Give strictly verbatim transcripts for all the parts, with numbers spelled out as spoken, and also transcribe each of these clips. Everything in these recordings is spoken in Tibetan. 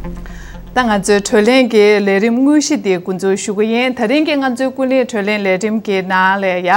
ད་ང་ཚོའི་བགྲོ་གླེང་གི་ལས་རིམ་དངོས་གཞི་འདི་འགོ་འཛུགས་ཞུ་གི་ཡིན། ད་རིང་གི་ང་ཚོའི་ཀུན་གླེང་བགྲོ་གླེང་ལས་རིམ་གྱི་ནང་ལ་ཡ།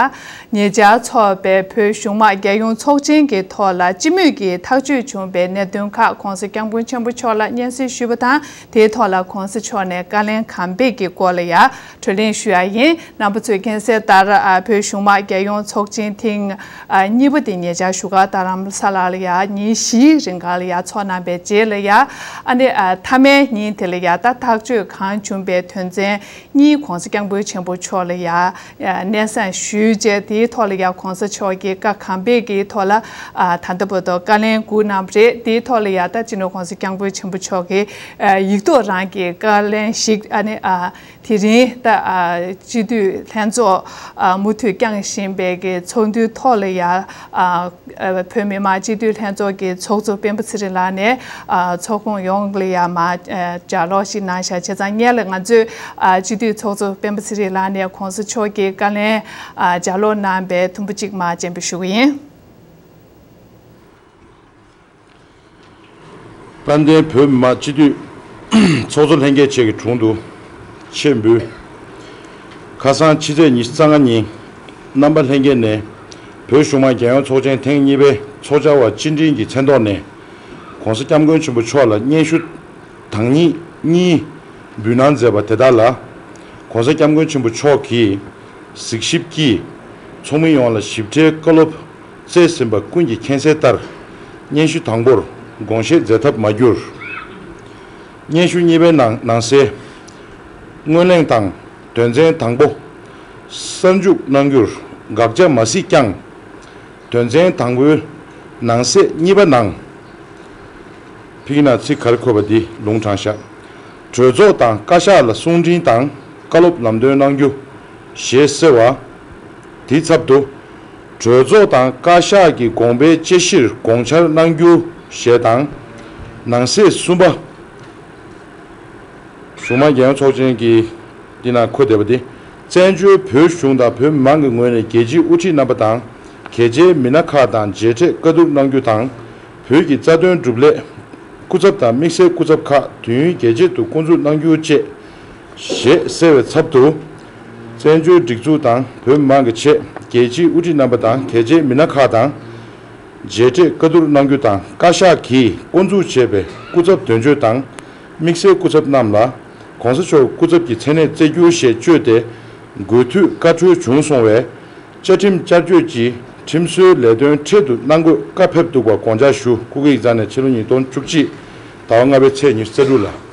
ཉེ་ཆར་འཚོགས་པའི་བོད་གཞུང་དམངས་རྒྱལ་ཡོངས་ཚོགས་ཆེན་གྱི་ཐོག་ལ་སྤྱི་མོས་ཀྱིས་ཐག་གཅོད་བྱུང་བའི་གནད་དོན་ཁག་༧གོང་ས་༧སྐྱབས་མགོན་ཆེན་པོ་མཆོག་ལ་སྙན་སེང་ཞུས་པ་དང་། དེའི་ཐོག་ལ་༧གོང་ས་མཆོག་ནས་བཀའ་ལན་གང་ཕེབས་ཀྱི་སྐོར་ལ་ཡ་བགྲོ་གླེང་ཞུ་ཡ་ཡིན། རྣམ་པ་ཚོས་མཁྱེན་གསལ་ལྟར། ཨ། བོད་གཞུང་དམངས་རྒྱལ་ཡོངས་ཚོགས་ཆེན་ཐེངས་ཨ་གཉིས་པ་དེ་ཉེ་ཆར་བཞུགས་སྒར་རྡ་རམ་ས་ལ་ལ་ཡ་ཉིན་བཞིའི་རིང་ག་ལ་ཡ་འཚོགས་གནང་བའི་རྗེས་ལ་ཡ། ཨ་ནི་ཨ་མཐའ་མའི་ཉིན་དེ་ལ་ཡ་ད་ཐག་གཅོད་གང་བྱུང་བའི་དོན་ཚན་གཉིས་༧གོང་ས་༧སྐྱབས་མགོན་ཆེན་པོ་མཆོག་ལ་ཡ་ཨ་སྙན་སེང་ཞུས་རྗེས། དེའི་ཐོག་ལ་ཡ་༧གོང་ས་མཆོག་གིས་བཀའ་གང་ཕེབས་ཀྱི་ཐོག་ལ་ཨ་ད་ལྟ་བར་དུ་བཀའ་ལན་དགུ་གནང་བ་རེད། དེའི་ཐོག་ལ་ཡ་ད་སྤྱི་ནོར་༧གོང་ས་༧སྐྱབས་མགོན་ཆེན་པོ་མཆོག་གིས་ཨ་ཡིག་ཐོག་རང་གི་བཀའ་ལན་ཞིག་ཨ་ནི་ཨ། དེ་རིང་ད་ཨ་སྤྱི་འཐུས་ལྷན་ཚོགས་ཨ་མུ་མཐུད་བསྐྱངས་བཞིན་པའི་གི་ཚོགས་འདུའི་ཐོག་ལ་ཡ། ཨ་ཨ་བོད་མི་མང་སྤྱི་འཐུས་ལྷན་ཚོགས་ཀྱི་ཚོགས་གཙོ་སྤེན་པ་ཚེ་རིང་ལགས་ནས་ཨ་ཚོགས་ཁོངས་ཡོངས་ལ་ཡ་མར་ཨ་ལྗགས་ཀློག་ཞིག་གནང་བཞག་བྱས་ཙང་། སྔོན་ལ་ང་ཚོས་ཨ་སྤྱི་འཐུས་ཚོགས་གཙོ་སྤེན་པ་ཚེ་རིང་ལགས་ནས་༧གོང་ས་མཆོག་གི་བཀའ་ལན་ཨ་ལྗགས་ཀློག་གནང་བའི་ཐུང་པོ་གཅིག་མར་སྤྱན་འབུལ་ཞུ་གི་ཡིན། དཔལ་ལྡན་བོད་མི་མང་སྤྱི་འཐུས་ཚོགས་གཙོ་ལྷན་རྒྱས་བཅས་ཀྱི་དྲུང་དུ་ཆེད་འབུལ། ཁ་སང་ཕྱི་ཚེས་ཉི་ཤུ་རྩ་ལྔ་ཉིན་རྣམ་པ་ལྷན་རྒྱས་ནས་བོད་གཞུང་དམངས་རྒྱལ་ཡོངས་ཚོགས་ཆེན་ཐེངས་གཉིས་པའི་ཚོགས་བཅར་བ་སྤྱི་འབྲེལ་གྱི་མཚན་ཐོག་ནས་༧གོང་ས་༧སྐྱབས་མགོན་ཆེན་པོ་མཆོག་ལ་སྙན་ཞུ་དང་ཉིད་གཉིས་འབུལ་གནང་མཛད་པ་དེ་དག་ལ། ༧གོང་ས་༧སྐྱབས་མགོན་ཆེན་པོ་མཆོག་གིས་གཟིགས་ཞིབ་ཀྱིས་ཚོགས་མི་ཡོངས་ལ་ཞིབ་ཕྲའི་བཀའ་སློབ་སྩལ་ཟིན་པ་ཀུན་གྱིས་མཁྱེན་གསལ་ལྟར། སྙན་ཞུ་དང་པོར་དགོངས་བཞེས་མཛད་ཐབས་མ་གྱུར། སྙན་ཞུ་གཉིས་པའི་ནང་ནང་གསལ་སྔོན་གླེང་དང་དོན་ཚན་དང་པོ་གསར་འཇུག་གནང་རྒྱུར་དགག་བྱ་མ་གཟིགས་ཀྱང་། དོན་ཚན་དང་པོའི་ནང་གསེས་གཉིས་པ་ནང་། ཕ་གི་ནང་ཚིག་ག་རེ་འཁོད་པ་འདི་ལུང་དྲངས་བཞག་གྲོས་ཚོགས་དང་བཀའ་ཤག་ལ་གསུང་འཕྲིན་དང་བཀའ་སློབ་ལམ་སྟོན་གནང་རྒྱུ་ཞེས་གསལ་བ། དེའི་ཚབ་ཏུ། གྲོས་ཚོགས་དང་བཀའ་ཤག་གི་དགོངས་པའི་དཔྱད་གཞིར་དགོངས་འཆར་གནང་རྒྱུ་ཞེས་དང་། ནང་གསེས་གསུམ་པ། གཞུང་དམངས་རྒྱལ་ཡོངས་ཚོགས་ཆེན་གྱི་འདི་ནང་འཁོད་བསྡད་པ་འདི། བཙན་བྱོལ་བོད་གཞུང་དང་བོད་མི་མང་གི་ངོས་ནས་རྒྱལ་སྤྱིའི་དབུ་ཁྲིད་རྣམ་པ་དང་གལ་ཆེའི་མི་སྣ་ཁག་དང་མཇལ་འཕྲད་བཀའ་བསྡུར་གནང་རྒྱུ་དང་། བོད་ཀྱི་རྩ་དོན་སྒྲུབ་སླད་སྐུ་ཚབ་དང་དམིགས་བསལ་སྐུ་ཚབ་ཁག་དུས་ཡུན་རྒྱས་བཅད་དུ་བསྐོ་འཛུགས་གནང་རྒྱུ་བཅས་ཞེས་གསལ་བའི་ཚབ་ཏུ། བཙན་བྱོལ་སྒྲིག་འཛུགས་དང་བོད་མི་མང་གི་ཆེད་རྒྱལ་སྤྱིའི་དབུ་ཁྲིད་རྣམ་པ་དང་གལ་ཆེའི་མི་སྣ་ཁག་དང་། མཇལ་འཕྲད་བཀའ་བསྡུར་གནང་རྒྱུ་དང་། བཀའ་ཤག་གིས་བསྐོ་འཛུགས་བྱས་པའི་སྐུ་ཚབ་དོན་གཅོད་དང་དམིགས་བསལ་སྐུ་ཚབ་རྣམས་ལ་༧གོང་ས་མཆོག་སྐུ་ཚབ་ཀྱི་མཚན་གནས་བསྩལ་རྒྱུ་ཞེས་བརྗོད་དེ། དགོས་འཐུས་བཀའ་འཁྲོལ་བྱུང་སོང་བས། བཅའ་ཁྲིམས་བསྐྱར་བཅོས་ཀྱི་ཁྲིམས་སྲོལ་ལས་དོན་འཕྲལ་དུ་གནང་དགོས་བཀའ་ཕེབས་འདུག་པ་དགོངས་འཇགས་ཞུ། སྐུ་སྒེར་ཡིག་ཚང་ནས་ཕྱི་ལོ་ཉིས་སྟོང་བཅུ་གཅིག་ཟླ་བ་ལྔ་པའི་ཚེས་ཉི་ཤུ་རྩ་དྲུག་ལ།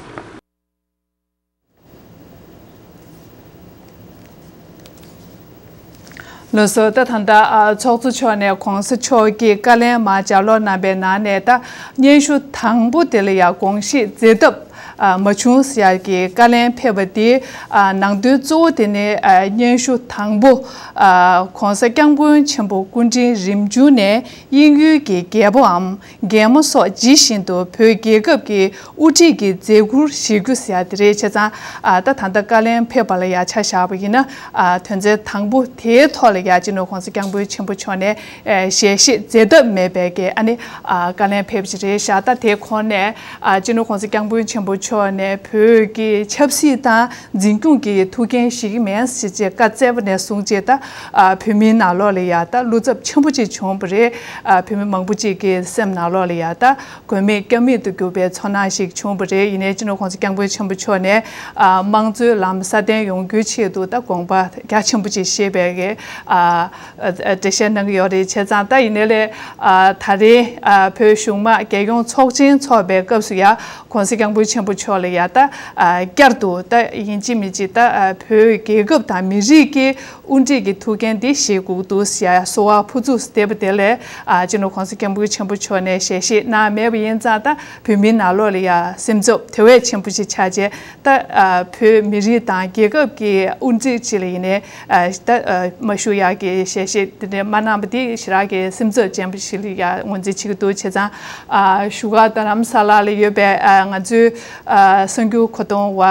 ལགས་སོ། ད་ད་ལྟ་ཨ་ཚོགས་གཙོ་མཆོག་ནས་༧གོང་ས་མཆོག་གིས་བཀའ་ལན་མར་ལྗགས་ཀློག་གནང་པའི་ནང་ནས། ད་སྙན་ཞུ་དང་པོ་དེ་ལ་ཡང་དགོངས་བཞེས་མཛད་ཐབས་ཨ་མ་བྱུང་ཟེར་ཡག་གི་བཀའ་ལན་ཕེབས་པ་དེ། ཨ་ནང་དོན་གཙོ་བོ་དེ་ནི་ཨ་སྙན་ཞུ་དང་པོ་ཨ་༧གོང་ས་༧སྐྱབས་མགོན་ཆེན་པོ་སྐུ་ཕྲེང་རིམ་བྱོན་ནས་དབྱིན་ཡུལ་གྱི་རྒྱལ་པོའམ་རྒྱལ་མོ་སོགས་ཇི་བཞིན་དུ་བོད་རྒྱལ་ཁབ་ཀྱི་དབུ་ཁྲིད་ཀྱི་མཛད་ཁུར་བཞེས་རྒྱུ་ཟེར་ཡ་དེ་རེད། བྱས་ཙང་ཨ་ད་ད་ལྟ་བཀའ་ལན་ཕེབས་པ་ལ་ཡ་ཆ་བཞག་པ་ཡིན་ན། ཨ་དོན་ཚན་དང་པོ་དེའི་ཐོག་ལ་ཡ་སྤྱི་ནོར་༧གོང་ས་༧སྐྱབས་མགོན་ཆེན་པོ་མཆོག་ནས་ཨ་ཞལ་བཞེས་མཛད་ཐབས་མེད་པའི་གི་ཨ་ནི་ཨ་བཀའ་ལན་ཕེབས་ཀྱི་རེད་ཤག་ད་དེ་ཁོངས་ནས་ཨ་སྤྱི་ནོར་༧གོང་ས་༧སྐྱབས་མགོན་ཆེན་པོ་མཆོག་ནས་བོད་ཀྱི་ཆབ་སྲིད་དང་འཛིན་སྐྱོང་གི་ཐུགས་འགན་བཞེས་ཀྱི་མེད་ཟེར་བྱས་བཀའ་སྩལ་བ་ནས་བཟུང་བྱས། ད་ཨ་བོད་མིའི་ནང་ལོགས་ལ་ཡ་ད་བློ་འཚབ་ཆེན་པོ་ཅིག་བྱུང་བ་རེད། ཨ་བོད་མི་མང་པོ་ཅིག་གི་སེམས་ནང་ལོགས་ལ་ཡ་ད་མགོན་མེད་སྐྱབས་མེད་དུ་གྱུར་པའི་ཚོར་སྣང་ཞིག་བྱུང་བ་རེད། ཡིན་ནའི་སྤྱི་ནོར་༧གོང་ས་༧སྐྱབས་མགོན་ཆེན་པོ་མཆོག་ནས་ཨ་དམངས་གཙོའི་ལམ་སྲ་བརྟན་ཡོང་རྒྱུའི་ཆེད་དུ་ད་དགོངས་པ་རྒྱ་ཆེན་པོ་ཅིག་བཞེས་པའི་གི་ཨ་ཨ་འགྲེལ་བཤད་གནང་གི་ཡོད་རེད། བྱས་ཙང་ད་ཡིན་ནའི་ལས་ཨ་ད་རེས་ཨ་བོད་གཞུང་དམངས་རྒྱལ་ཡོངས་ཚོགས་ཆེན་འཚོགས་པའི་སྐབས་སུ་ཡ། ༧གོང་ས་༧སྐྱབས་མགོན་ཆེན་པོ་མཆོག་ལ་ཡ་ད་ཨ་བསྐྱར་དུ་ད་ཡིན་གཅིག་མིན་གཅིག་ད་ཨ་བོད་རྒྱལ་ཁབ་དང་མི་རིགས་ཀྱི་དབུ་ཁྲིད་ཀྱི་ཐུགས་འགན་འདི་བཞེས་དགོས་འདུག་ཟེར་ཡ་གསོལ་བ་ཕུར་ཚུགས་འདེབས་པ་དེ་ལས་ཨ་སྤྱི་ནོར་༧གོང་ས་༧སྐྱབས་མགོན་ཆེན་པོ་མཆོག་ནས་ཞལ་བཞེས་གནང་མེད་པ་ཡིན་ཙང་། ད་བོད་མིའི་ནང་ལོགས་ལ་ཡ་སེམས་འཚབ་དེ་བས་ཆེན་པོ་ཞིག་ཆགས་རྗེས། ད་ཨ་བོད་མི་རིགས་དང་རྒྱལ་ཁབ་ཀྱི་དབུ་ཁྲིད་ཅིག་ལ་ཡིན་ནའི་ཨ་ད་ཨ་མ་ཞུ་ཡག་གི་ཞལ་བཞེས་དེ་འདྲ་མ་གནང་པ་དེ་ཞེ་དྲག་གི་སེམས་འཚབ་ཅན་པོ་ཞིག་ལ་ཡ་ངོས་འཛིན་བྱེད་ཀྱི་འདུག་བྱས་ཙང་ཨ་བཞུགས་སྒར་རྡ་རམ་ས་ལ་ལ་ཡོད་པའི་ཨ་ང་ཚོའི་ གསར་འགྱུར་མཁོ་གཏོང་བ་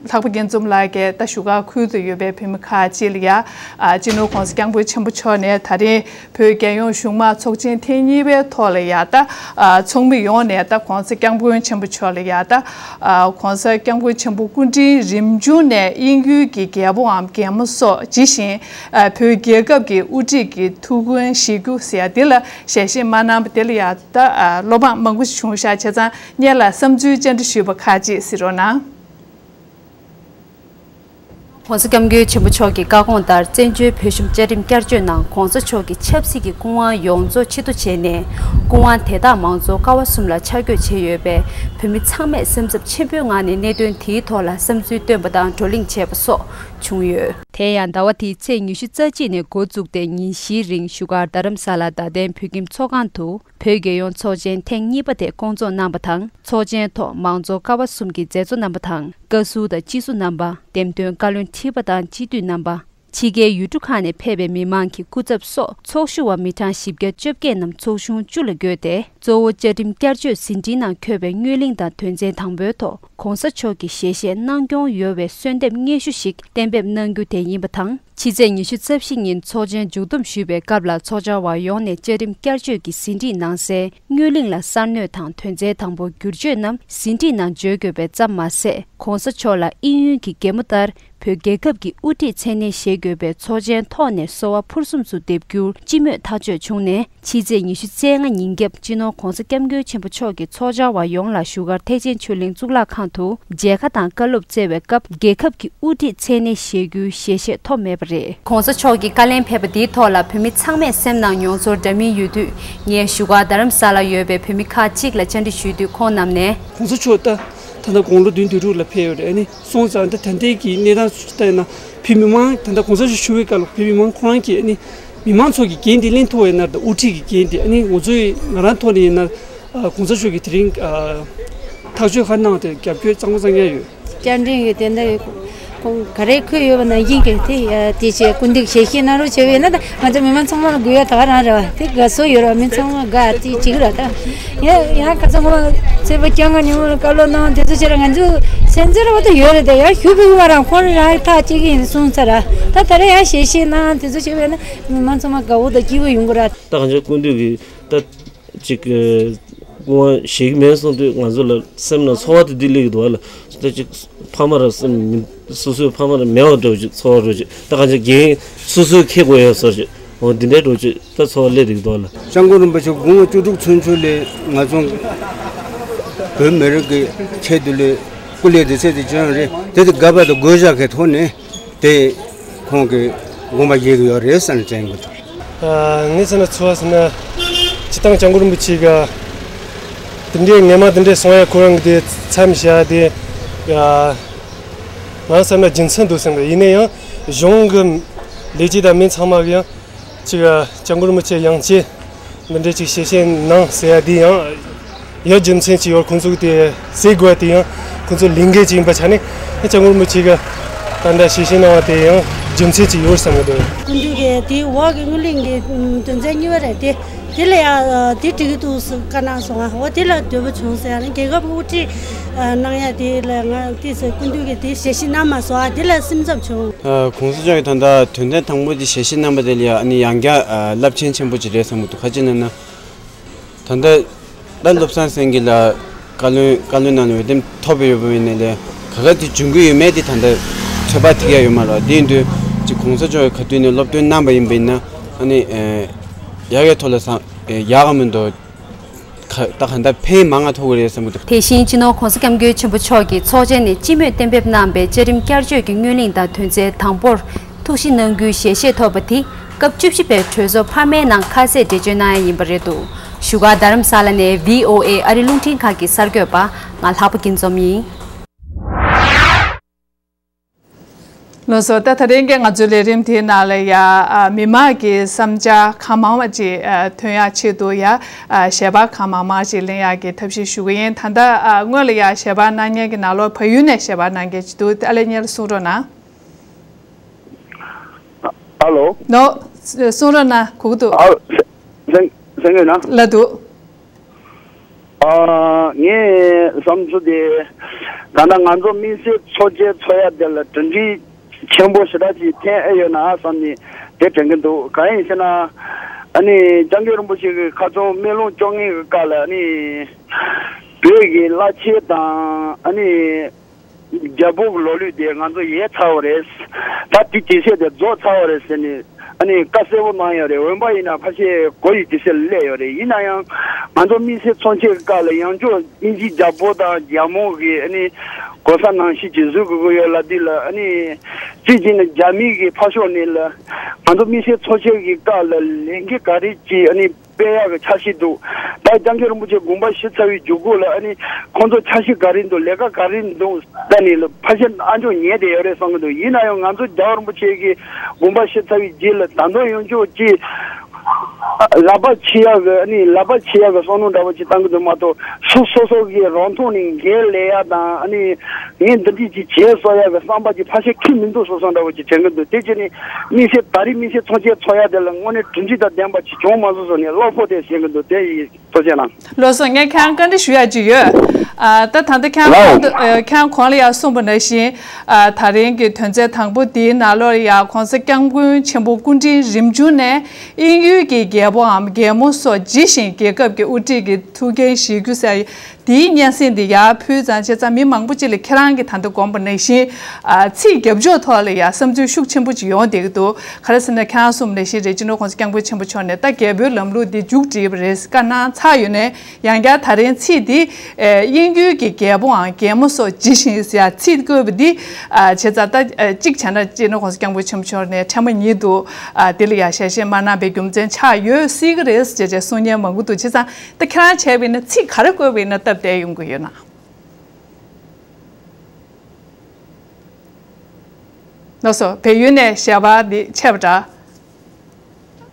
ལྷག་པ་རྒྱལ་འཛོམས་ལགས་ཀྱིས་ད་བཞུགས་སྒར་ཁུལ་དུ་ཡོད་པའི་བོད་མི་ཁག་ཅིག་ལ་ཡ། སྤྱི་ནོར་༸གོང་ས་༸སྐྱབས་མགོན་ཆེན་པོ་མཆོག་ནས་ད་རིང་བོད་རྒྱལ་ཡོངས་གཞུང་མང་ཚོགས་ཆེན་ཐེངས་གཉིས་པའི་ཐོག་ལ་ཡ། ད་ཚོགས་མི་ཡོངས་ནས་ད་༸གོང་ས་༸སྐྱབས་མགོན་ཆེན་པོ་མཆོག་ལ་ཡ། ད་༸གོང་ས་༸སྐྱབས་མགོན་ཆེན་པོ་སྐུ་ཕྲེང་རིམ་བྱོན་ནས་དབྱིན་ཡུལ་གྱི་རྒྱལ་པོའམ་རྒྱལ་མོ་སོགས་ཇི་བཞིན་བོད་རྒྱལ་ཁབ་ཀྱི་དབུ་ཁྲིད་ཀྱི་ཐུགས་འགན་བཞེས་རྒྱུ་ཟེར་ཡ་འདི་ལ་ཞལ་བཞེས་མ་གནང་བ་དེ་ལ་ཡ། ད་བློ་ཕམ་མང་པོ་ཞིག་བྱུང་ཤག་བྱས་ཙང་སྔོན་ལ་བསམ་ཚུལ་བཅར་འདྲི་ཞུས་པ་ཁག་ཅིག་གཟིགས་རོགས་གནང་། ༸གོང་ས་༸སྐྱབས་མགོན་ཆེན་པོ་མཆོག་གི་བཀའ་དགོངས་ལྟར་བཙན་བྱོལ་བོད་གཞུང་བཅའ་ཁྲིམས་བསྐྱར་བཅོས་ནང་༸གོང་ས་མཆོག་གི་ཆབ་སྲིད་ཀྱི་སྐུ་དབང་ཡོངས་རྫོགས་ཕྱིར་བསྡུ་བྱས་ནས། སྐུ་དབང་དེ་དག་མང་གཙོ་ཀ་བ་གསུམ་ལ་ཆ་བགོས་བྱས་ཡོད་པས། བོད་མི་ཚང་མས་སེམས་འཚབ་ཆེན་པོའི་ངང་ནས་གནད་དོན་དེའི་ཐོག་ལ་བསམ་ཚུལ་བཏོན་པ་དང་བགྲོ་གླེང་བྱས་པ་སོགས་བྱུང་ཡོད། དེ་ཡང་ཟླ་བ་འདིའི་ཚེས་ཉི་ཤུ་རྩ་གཅིག་ནས་འགོ་བཙུགས་ཏེ་ཉིན་བཞིའི་རིང་བཞུགས་སྒར་རྡ་རམ་ས་ལ་རྡ་སྟེང་བོད་ཁྱིམ་ཚོགས་ཁང་དུ། བོད་རྒྱལ་ཡོངས་ཚོགས་ཆེན་ཐེངས་གཉིས་པ་དེ་སྐོང་ཚོགས་གནང་བ་དང་། ཚོགས་ཆེན་ཐོག་མང་གཙོ་ཀ་བ་གསུམ་གྱི་མཛད་གཙོ་རྣམ་པ་དང་། བཀའ་ཟུར་དང་སྤྱི་ཟུར་རྣམ་པ། འདེམས་ཐོན་བཀའ་བློན་ཁྲི་པ་དང་སྤྱི་འཐུས་རྣམ་པ། ཕྱི་རྒྱལ་ཡུལ་གྲུ་ཁག་ནས་ཕེབས་པའི་མི་མང་གི་སྐུ་ཚབ་སོགས་ཚོགས་ཞུགས་པ་མི་གྲངས་བཞི་བརྒྱ་བཅོ་བརྒྱད་རྣམས་ཚོགས་ཆུང་བཅུ་ལ་བགོས་ཏེ། གཙོ་བོ་བཅའ་ཁྲིམས་བསྐྱར་བཅོས་ཟིན་བྲིས་ནང་འཁོད་པའི་སྔོན་གླེང་དང་དོན་ཚན་དང་པོའི་ཐོག་༸གོང་ས་མཆོག་གིས་ཞལ་བཞེས་གནང་སྐྱོང་ཡོད་པའི་གསོལ་འདེབས་སྙན་ཞུ་ཞིག་གཏན་འབེབས་གནང་རྒྱུ་དེ་ཡིན་པ་དང་། ཕྱི་ཚེས་ཉི་ཤུ་རྩ་བཞི་ཉིན་ཚོགས་ཆེན་མཇུག་བསྡོམས་ཞུས་པའི་སྐབས་ལ་ཚོགས་བཅར་བ་ཡོངས་ནས་བཅའ་ཁྲིམས་བསྐྱར་བཅོས་ཀྱི་ཟིན་བྲིས་ནང་གསལ་སྔོན་གླེང་ལ་གསར་སྣོན་དང་དོན་ཚན་དང་པོ་བསྒྱུར་བཅོས་རྣམས་ཟིན་བྲིས་ནང་བརྗོད་དགོས་པ་ཙམ་མ་ཟད། ༸གོང་ས་མཆོག་ལ་དབྱིན་ཡུལ་གྱི་རྒྱལ་མོ་ལྟར་བོད་རྒྱལ་ཁབ་ཀྱི་དབུ་ཁྲིད་མཚན་གནས་བཞེས་དགོས་པའི་ཚོགས་ཆེན་ཐོག་ནས་གསོལ་བ་ཕུར་གསུམ་དུ་འདེབས་རྒྱུར་སྤྱི་མོས་ཐག་གཅོད་བྱུང་ནས། ཕྱི་ཚེས་ཉི་ཤུ་རྩ་ལྔ་ཉིན་རྒྱབ་སྤྱི་ནོར་༸གོང་ས་༸སྐྱབས་མགོན་ཆེན་པོ་མཆོག་གིས་ཚོགས་བཅར་བ་ཡོངས་ལ་བཞུགས་སྒར་ཐེག་ཆེན་ཆོས་གླིང་གཙུག་ལག་ཁང་དུ་མཇལ་ཁ་དང་བཀའ་སློབ་སྩལ་བའི་སྐབས། རྒྱལ་ཁབ་ཀྱི་དབུ་ཁྲིད་མཚན་གནས་བཞེས་རྒྱུའི་ཞལ་བཞེས་ཐོབ་མེད་པ་རེད། ༸གོང་ས་མཆོག་གི་བཀའ་ལན་ཕེབས་པ་འདིའི་ཐོག་ལ་བོད་མི་ཚང་མས་སེམས་ནང་མྱོང་ཚོར་འདྲ་མིན་ཡོད་དུས། ངས་བཞུགས་སྒར་རྡ་རམ་ས་ལར་ཡོད་པའི་བོད་མི་ཁག་ཅིག་ལ་བཅར་འདྲི་ཞུས་དུས་ཁོང་རྣམས་ནས། ༸གོང་ས་མཆོག་ད་ད་ལྟ་དགུང་ལོ་བདུན་དོན་དྲུག་ལ་ཕེབས་ཡོད་རེད། ཨ་ནི་སོང་ཙང་ད་ད་ལྟའི་གི་གནས་སྟངས་ལྟར་ན་བོད་མི་མང་ད་ལྟ་༸གོང་ས་མཆོག་བཞུགས་པའི་སྐབས་ལ་བོད་མི་མང་ཁོ་རང་གིས་ཨ་ནི་མི་མང་ཚོ་གི་འགན་དེ་ལེན་ཐུབ་པ་ཡིན་ན། ད་དབུ་ཁྲིད་ཀྱི་འགན་དེ་ཨ་ནི་ང་ཚོའི་ང་རང་ཐོག་ནས་ཡིན་ན། ༸གོང་ས་མཆོག་གིས་དེ་རིང་ཐག་གཅོད་ག་གནང་དེ་རྒྱབ་སྐྱོར་གཙང་མ་གཙང་རྐྱང་ཡོད། བཅར་འདྲི་ཡོད་དེ་འདྲ་ཡོད། ཁོང་ག་རེ་འཁོད་ཡོད་པ་ནང་བཞིན་གྱི་དེ་དེ་བྱས་སྐུ་མདུན་ཞལ་བཞེས་གནང་རོགས་བྱས་པས་ན། ད་ང་ཚོ་མི་མང་ཚང་མ་ལ་དགོས་ཡ་ད་ག་རང་རེད་བ། དེ་དགའ་བསུ་ཡོད་ར། མི་ཚང་མ་དགའ་དེ་གཅིག་ར། ད་ཡ་ཡ་ཁ་ཚ་ངོ་མ་ཚེས་པ་བཅོ་ལྔ་ཉིན་མོ་ལ་བཀའ་སློབ་གནང་དེ་ཚོ་བྱས་ར། ང་ཚོ་སེམས་ཚོར་བ་ད་ཡོད་རེད། ད་ཡ་ཞུ་ཕུལ་བ་རང་ཁོང་རང་ཐག་གཅིག་ཡིན་གསུངས་ཚར་ར། ད་ད་རེ་ཡ་ཞལ་བཞེས་གནང་དེ་ཚོ་བྱས་པས་ན་མི་མང་ཚང་མ་དགའ་བོ་དང་སྐྱིད་པོ་ཡོང་གི་ར། ད་གང་ཅི་སྐུ་མདུན་གྱི་ད། ཅིག་སྐུ་དབང་བཞེས་ཀྱི་མེད་གསུངས་དུས་ང་ཚོ་ལ་སེམས་ནང་ཚོར་བ་དེ་འདི་སླེབས་ཀྱི་འདུག་བ་ལ། ད་ཅིག་ཕ་མ་ར་སེམས་མི་སོ་སོའི་ཕ་མ་ར་མེད་པ་འདྲ་བོ་ཅིག་ཚོར་བ་འདྲ་བོ་ཅིག་ད་གང་ཅི་འགན་སོ་སོའི་འཁྱེར་དགོས་ཡོད་ཟེར་ཅིག་འོ་འདི་འདྲའི་འདྲ་བོ་ཅིག་ད་ཚོར་བ་སླེབས་བསྡད་ཀྱི་འདུག་བ་ལ། སྐྱབས་མགོན་རིན་པོ་ཆེ་དགུང་ལོ་བཅུ་དྲུག་ཚུན་ཆོད་ལས་ང་ཚོ་བོད་མི་རིགས་ཀྱི་ཆེད་དུ་ལས་སྐུ་ལས་དེ་ཚད་དེ་བྱོན་རེད། དེ་དེ་དགའ་བ་དང་དགོད་བཞག་གི་ཐོག་ནས། དེ་ཁོང་གིས་དགོངས་པ་བཞེས་ཀྱི་ཡོད་རེད་བསམ་ནས་དྲན་གྱི་འདུག་ཨ། ངས་བསམ་ན་ཚོར་བ་ཟེར་ན། སྤྱིར་བཏང་སྐྱབས་མགོན་རིན་པོ་ཆེ་ག་དེ་འདྲའི་ངན་མ་དེ་འདྲའི་གསུང་ཡ་ཁོ་རང་གི་དེ་མཚམས་བཞག་དེ། ཨ། ང་བསམ་ན་རྒྱུ་མཚན་འདུག་བསམ་གི། ཡིན་ན་ཡང་གཞུང་གི་ལས་བྱེད་དང་མི་ཚང་མ་གི་ཡང་ཅིག་སྐྱབས་མགོན་རིན་པོ་ཆེ་ཡང་ཅིག་འདི་འདྲའི་ཅིག་ཞལ་བཞེས་གནང་ཟེར་ཡ་དེ་ཡང་ཡང་རྒྱུ་མཚན་ཅིག་ཡོད། ཁོང་ཚོ་གི་དེ་ཟེར་དགོས་པ་དེ་ཡང་ཁོང་ཚོ་ལས་འགན་ཅིག་ཡིན་པ་ཆ་ནས། སྐྱབས་མགོན་རིན་པོ་ཆེ་གི་ད་ལྟ་ཞལ་བཞེས་གནང་བ་དེ་ཡང་རྒྱུ་མཚན་ཅིག་ཡོད་བསམ་གི་འདུག་སྐུ་མདུན་གྱི་དེའི་འོག་གི་སྔོན་གླེང་གི་དོན་ཚན་གཉིས་པ་རེད་དེ། དེ་ལ་ཡང་དེ་འགྲིག་གི་འདུག་ཟེར་བཀའ་གནང་སོང་ང་། འོ་དེ་ལ་འདོད་པ་བྱུང་ཟེར་ཡ་ནི་རྒྱལ་ཁབ་དབུ་ཁྲིད་གནང་ཡ་དེ་ལ་ང་དེ་ཟེར་སྐུ་མདུན་གྱི་དེ་ཞལ་བཞེས་གནང་མ་སོང་ང་། དེ་ལ་སེམས་འཚབ་བྱུང་། ཨ། ༸གོང་ས་མཆོག་གིས་ད་ལྟ་དོན་ཚན་དང་པོ་དེ་ཞལ་བཞེས་གནང་བ་དེ་ལ་ཡ་ཨ་ནི་ཡང་བསྐྱར་ཨ་རླབས་ཆེན་ཆེན་པོ་ཅིག་རེད་བསམ་གྱི་འདུག་ག་ཅི་ལབ་ན། ད་ལྟ་ད་བློ་བཟང་སེང་གེ་ལགས་བཀའ་བློན་བཀའ་བློན་གནང་ནས་འོས་འདེམས་ཐོབ་པ་ཡོད་པ་ཡིན་ནའི་ལས་ག་ག་དེ་འབྱུང་གི་ཡོད་མེད་དེ་ད་ལྟ་ཚོད་དཔག་ཐིག་ཡ་ཡོད་མ་རེད། དེ་ཡིན་དུས་ཅིག་༸གོང་ས་མཆོག་གིས་ག་དུས་ནས་སློབ་སྟོན་གནང་བ་ཡིན་པ་ཡིན་ན་ཨ་ནི་ཨ་ཡག་ཡག་ཐོག་ལ་བཟང་ཡག་ག་མི་འདུག་ད་གང་ལྟར་ཕན་མང་ང་ཐོགས་ཀྱི་རེད་བསམ་གྱི་འདུག་དེ་བཞིན་སྤྱི་ནོར་༸གོང་ས་༸སྐྱབས་མགོན་ཆེན་པོ་མཆོག་གིས་ཚོགས་ཆེན་ནས་སྤྱི་མོས་གཏན་འབེབས་གནང་བའི་བཅའ་ཁྲིམས་བསྐྱར་བཅོས་ཀྱི་སྔོན་གླེང་དང་དོན་ཚན་དང་པོར་ཐུགས་ཞིབ་གནང་རྒྱུའི་ཞལ་བཞེས་ཐོབ་པ་དེ་སྐབས་བཅུ་བཞི་པའི་གྲོས་ཚོགས་འཕར་མའི་ནང་ཁ་གསལ་འགྲེལ་བརྗོད་གནང་ཡ་ཡིན་པ་རེད་འདུག་བཞུགས་སྒར་རྡ་རམ་ས་ལ་ནས་བྷི་ཨོ་ཨེ་ཨ་རི་རླུང་འཕྲིན་ཁང་གི་གསར་འགོད་པ་ང་ལྷག་པ་སྐྱིད་འཛོམས་ཡིན། ལགས་སོ། ད་ད་རིང་གི་ང་ཚོའི་ལས་རིམ་དེའི་ནང་ལ་ཡ་ཨ་མི་མང་གི་བསམ་འཆར་གང་མང་བ་ཅིག་ཨ་ཐོན་ཡག་ཆེད་དུ་ཡ་ཨ་ཞལ་པར་གང་མང་མང་ཅིག་ལེན་ཡག་གི་ཐབས་ཤེས་ཞུ་གི་ཡིན། ད་ལྟ་ཨ་སྔོན་ལ་ཡ་ཞལ་པར་གནང་མཁན་གྱི་ནང་ལོགས་བལ་ཡུལ་ནས་ཞལ་པར་གནང་མཁན་ཅིག་འདུག་ཨ་ལས་སྔོན་ལ་གསུང་རོགས་གནང་། ཨ་ལོ། ནོ། གསུང་རོགས་གནང་། གོ་གི་འདུག་ཨ། སེང་སེང་གེ་ན། ལ་འདུག་ཨ། ངས་བསམ་ཚུལ་དེ། ད་ལྟ་ང་ཚོ་དམིགས་བསལ་ཚོགས་ཆེན་ཚོགས་ཡ་དེ་ལ་གྲ་སྒྲིག་ཆེན་པོ་ཞེ་དྲག་ཅིག་འཐེན་ཨེ་ཡོད་ན་བསམ་ནས་དེ་དྲན་གྱི་འདུག་གང་ཡིན་ཟེར་ན། ཨ་ནི་སྐྱབས་མགོན་རིན་པོ་ཆེ་གི་ཁ་ཚོན་སྨོན་ལམ་བཅོ་ལྔའི་སྐབས་ལ་ཨ་ནི་བོད་ཀྱི་བླ་ཆེན་དང་ཨ་ནི་རྒྱལ་པོ་གི་ལོ་ལུགས་དེ་ང་ཚོ་ཡལ་ཚར་བ་རེད། ད་དེ་དུས་ཚོད་དེ་རྫོགས་ཚར་བ་རེད་ཟེར་ནས་ཨ་ནི་བཀའ་གསལ་པོ་གནང་ཡོད་རེད། འོན་པ་ཡིན་ན་ཕལ་ཆེར་གོ་ཡི་དུས་ཚོད་སླེབས་ཡོད་རེད། ཡིན་ན་ཡང་ང་ཚོ་དམིགས་བསལ་ཚོགས་ཆེན་གྱི་སྐབས་ལ་ཡང་བསྐྱར་དབྱིན་ཇིའི་རྒྱལ་པོ་དང་རྒྱལ་མོ་གི་ཨ་ནི་གོ་ས་ནང་བཞིན་ཅིག་བཟོ་དགོས་ཀྱི་ཡོད་ལབ་དུས་ལ། ཨ་ནི་སྤྱི་བྱས་ནས་རྒྱ་མི་གི་ཕར་ཕྱོགས་ནས་ལ་ང་ཚོ་དམིགས་བསལ་ཚོགས་ཆེན་གྱི་སྐབས་ལ་ལས་འགུལ་ག་རེ་ཅིག་ཨ་ནི་སྤེལ་ཡག་གི་འཆར་གཞི་འདུག་ད་སྐྱབས་མགོན་རིན་པོ་ཆེ་དགོངས་པ་ཞུས་ཚར་བའི་མཇུག་གུ་ལ་ཨ་ནི་ཁོང་ཚོ་འཆར་གཞི་ག་རེ་འདུག་ལས་ཀ་ག་རེ་འདུག་ད་ནི་ལ་ཕལ་ཆེར་ཨ་མཆོག་ཉལ་བསྡད་ཡོད་རེད་བསམ་གྱི་འདུག་ཡིན་ན་ཡང་ང་ཚོ་རྒྱལ་བ་རིན་པོ་ཆེ་གི་དགོངས་པ་ཞུས་ཚར་བའི་རྗེས་ལ་ད་དུང་ཡང་བསྐྱར་ཅིག་ལག་པ་ཕྱེ་ཡག་གི་ཨ་ནི་ལག་པ་ཕྱེ་ཡག་གི་བསམ་བློ་འདྲ་བོ་ཅིག་བཏང་གི་འདུག་མ་གཏོགས། སོ་སོ་སོ་གི་རང་ཐོག་ནས་འགན་ལེན་ཡག་དང་ཨ་ནི་ངས་འདི་འདྲ་ཅིག་བྱས་གསོ་ཡག་གི་བསམ་པ་ཅིག་ཕལ་ཆེར་ཁེལ་མི་འདུག་བཟོ་བཟོ་འདྲ་བོ་ཅིག་དྲན་གྱི་འདུག་དེ་བྱས་ནས་དམིགས་བསལ་ད་རེས་དམིགས་བསལ་ཚོགས་ཆེན་ཚོགས་ཡག་དེ་ལ་དངོས་གནས་གྲུབ་འབྲས་དང་ལྡན་པ་ཅིག་བྱུང་མ་སོང་བཟོ་ནས་བློ་ཕོག་སྟེ་བཤད་གྱི་འདུག་དེ་ཡིན། ཐུགས་རྗེ་གནང་། ལགས་སོ། ངས་ཁྱེད་རང་བཀའ་འདྲི་ཞུ་ཡག་ཅིག་ཡོད། ཨ། ད་ད་ལྟ་ཁྱེད་རང་ལའོ། གོང་དུ་ཨ། ཁྱེད་རང་གོང་ལ་ཡང་གསུངས་པ་ནང་བཞིན། ཨ། ད་རིང་གི་དོན་ཚན་དང་པོ་འདིའི་ནང་ལོགས་ལ་ཡང་༸གོང་ས་༸སྐྱབས་མགོན་ཆེན་པོ་སྐུ་ཕྲེང་རིམ་བྱོན་ནས་དབྱིན་ཡུལ་གྱི་རྒྱལ་པོའམ་རྒྱལ་མོ་སོགས་ཇི་བཞིན་རྒྱལ་ཁབ་ཀྱི་དབུ་ཁྲིད་ཀྱི་ཐུགས་འགན་བཞེས་རྒྱུ་ཟེར་དེའི་སྙན་སེང་འདི་ཡར་ཕུལ་ཙང་། བྱས་ཙང་མི་མང་པོ་ཅིག་ལ་ཁྱེད་རང་གིས་ད་ལྟ་དགོངས་པ་ནང་བཞིན། ཨ། ཚིག་རྒྱབ་ཕྱོགས་ཐོག་ལ་ཡང་བསམ་ཚུལ་ཤུགས་ཆེན་པོ་ཅིག་ཡོང་བསྡད་ཀྱི་འདུག་ག་རེ་ཟེར་ན། ཁྱེད་རང་གསུངས་པ་ནང་བཞིན་རེད། སྤྱི་ནོར་༸གོང་ས་༸སྐྱབས་མགོན་ཆེན་པོ་མཆོག་ནས་ད་རྒྱལ་པོའི་ལམ་ལུགས་འདི་མཇུག་སྒྲིལ་བ་རེད་བཀའ་གནང་ཚར་ཡོད་ནའི། ཡང་བསྐྱར་ད་རིང་ཚིག་འདི། ཨེ། དབྱིན་ཡུལ་གྱི་རྒྱལ་པོའམ་རྒྱལ་མོ་སོགས་ཇི་བཞིན་ཟེར་ཡག་ཚིག་བཀོད་པ་འདི། ཨ། བྱས་ཙང་ད། ཨ། གཅིག་བྱས་ན་སྤྱི་ནོར་༸གོང་ས་༸སྐྱབས་མགོན་ཆེན་པོ་མཆོག་ནས་ཕྲན་བུ་ཉིད་དུ། ཨ། འདི་ལ་ཡང་ཞལ་བཞེས་མ་གནང་པའི་རྒྱུ་མཚན་ཆགས་ཡོད་སྲིད་ཀྱི་རེད་ཅེས་ཅེས་གསུང་མཁན་མང་པོ་འདུག་བྱས་ཙང་ད་ཁྱེད་རང་བྱས་པ་ཡིན་ན་ཚིག་ག་རེ་བཀོད་པ་ཡིན་ན་སྟབས་བདེ་ཡོང་གི་ཡོད་ན། ལགས་སོ། བལ་ཡུལ་ནས་ཞལ་པར་འདི་ཆད་པ་འདྲ།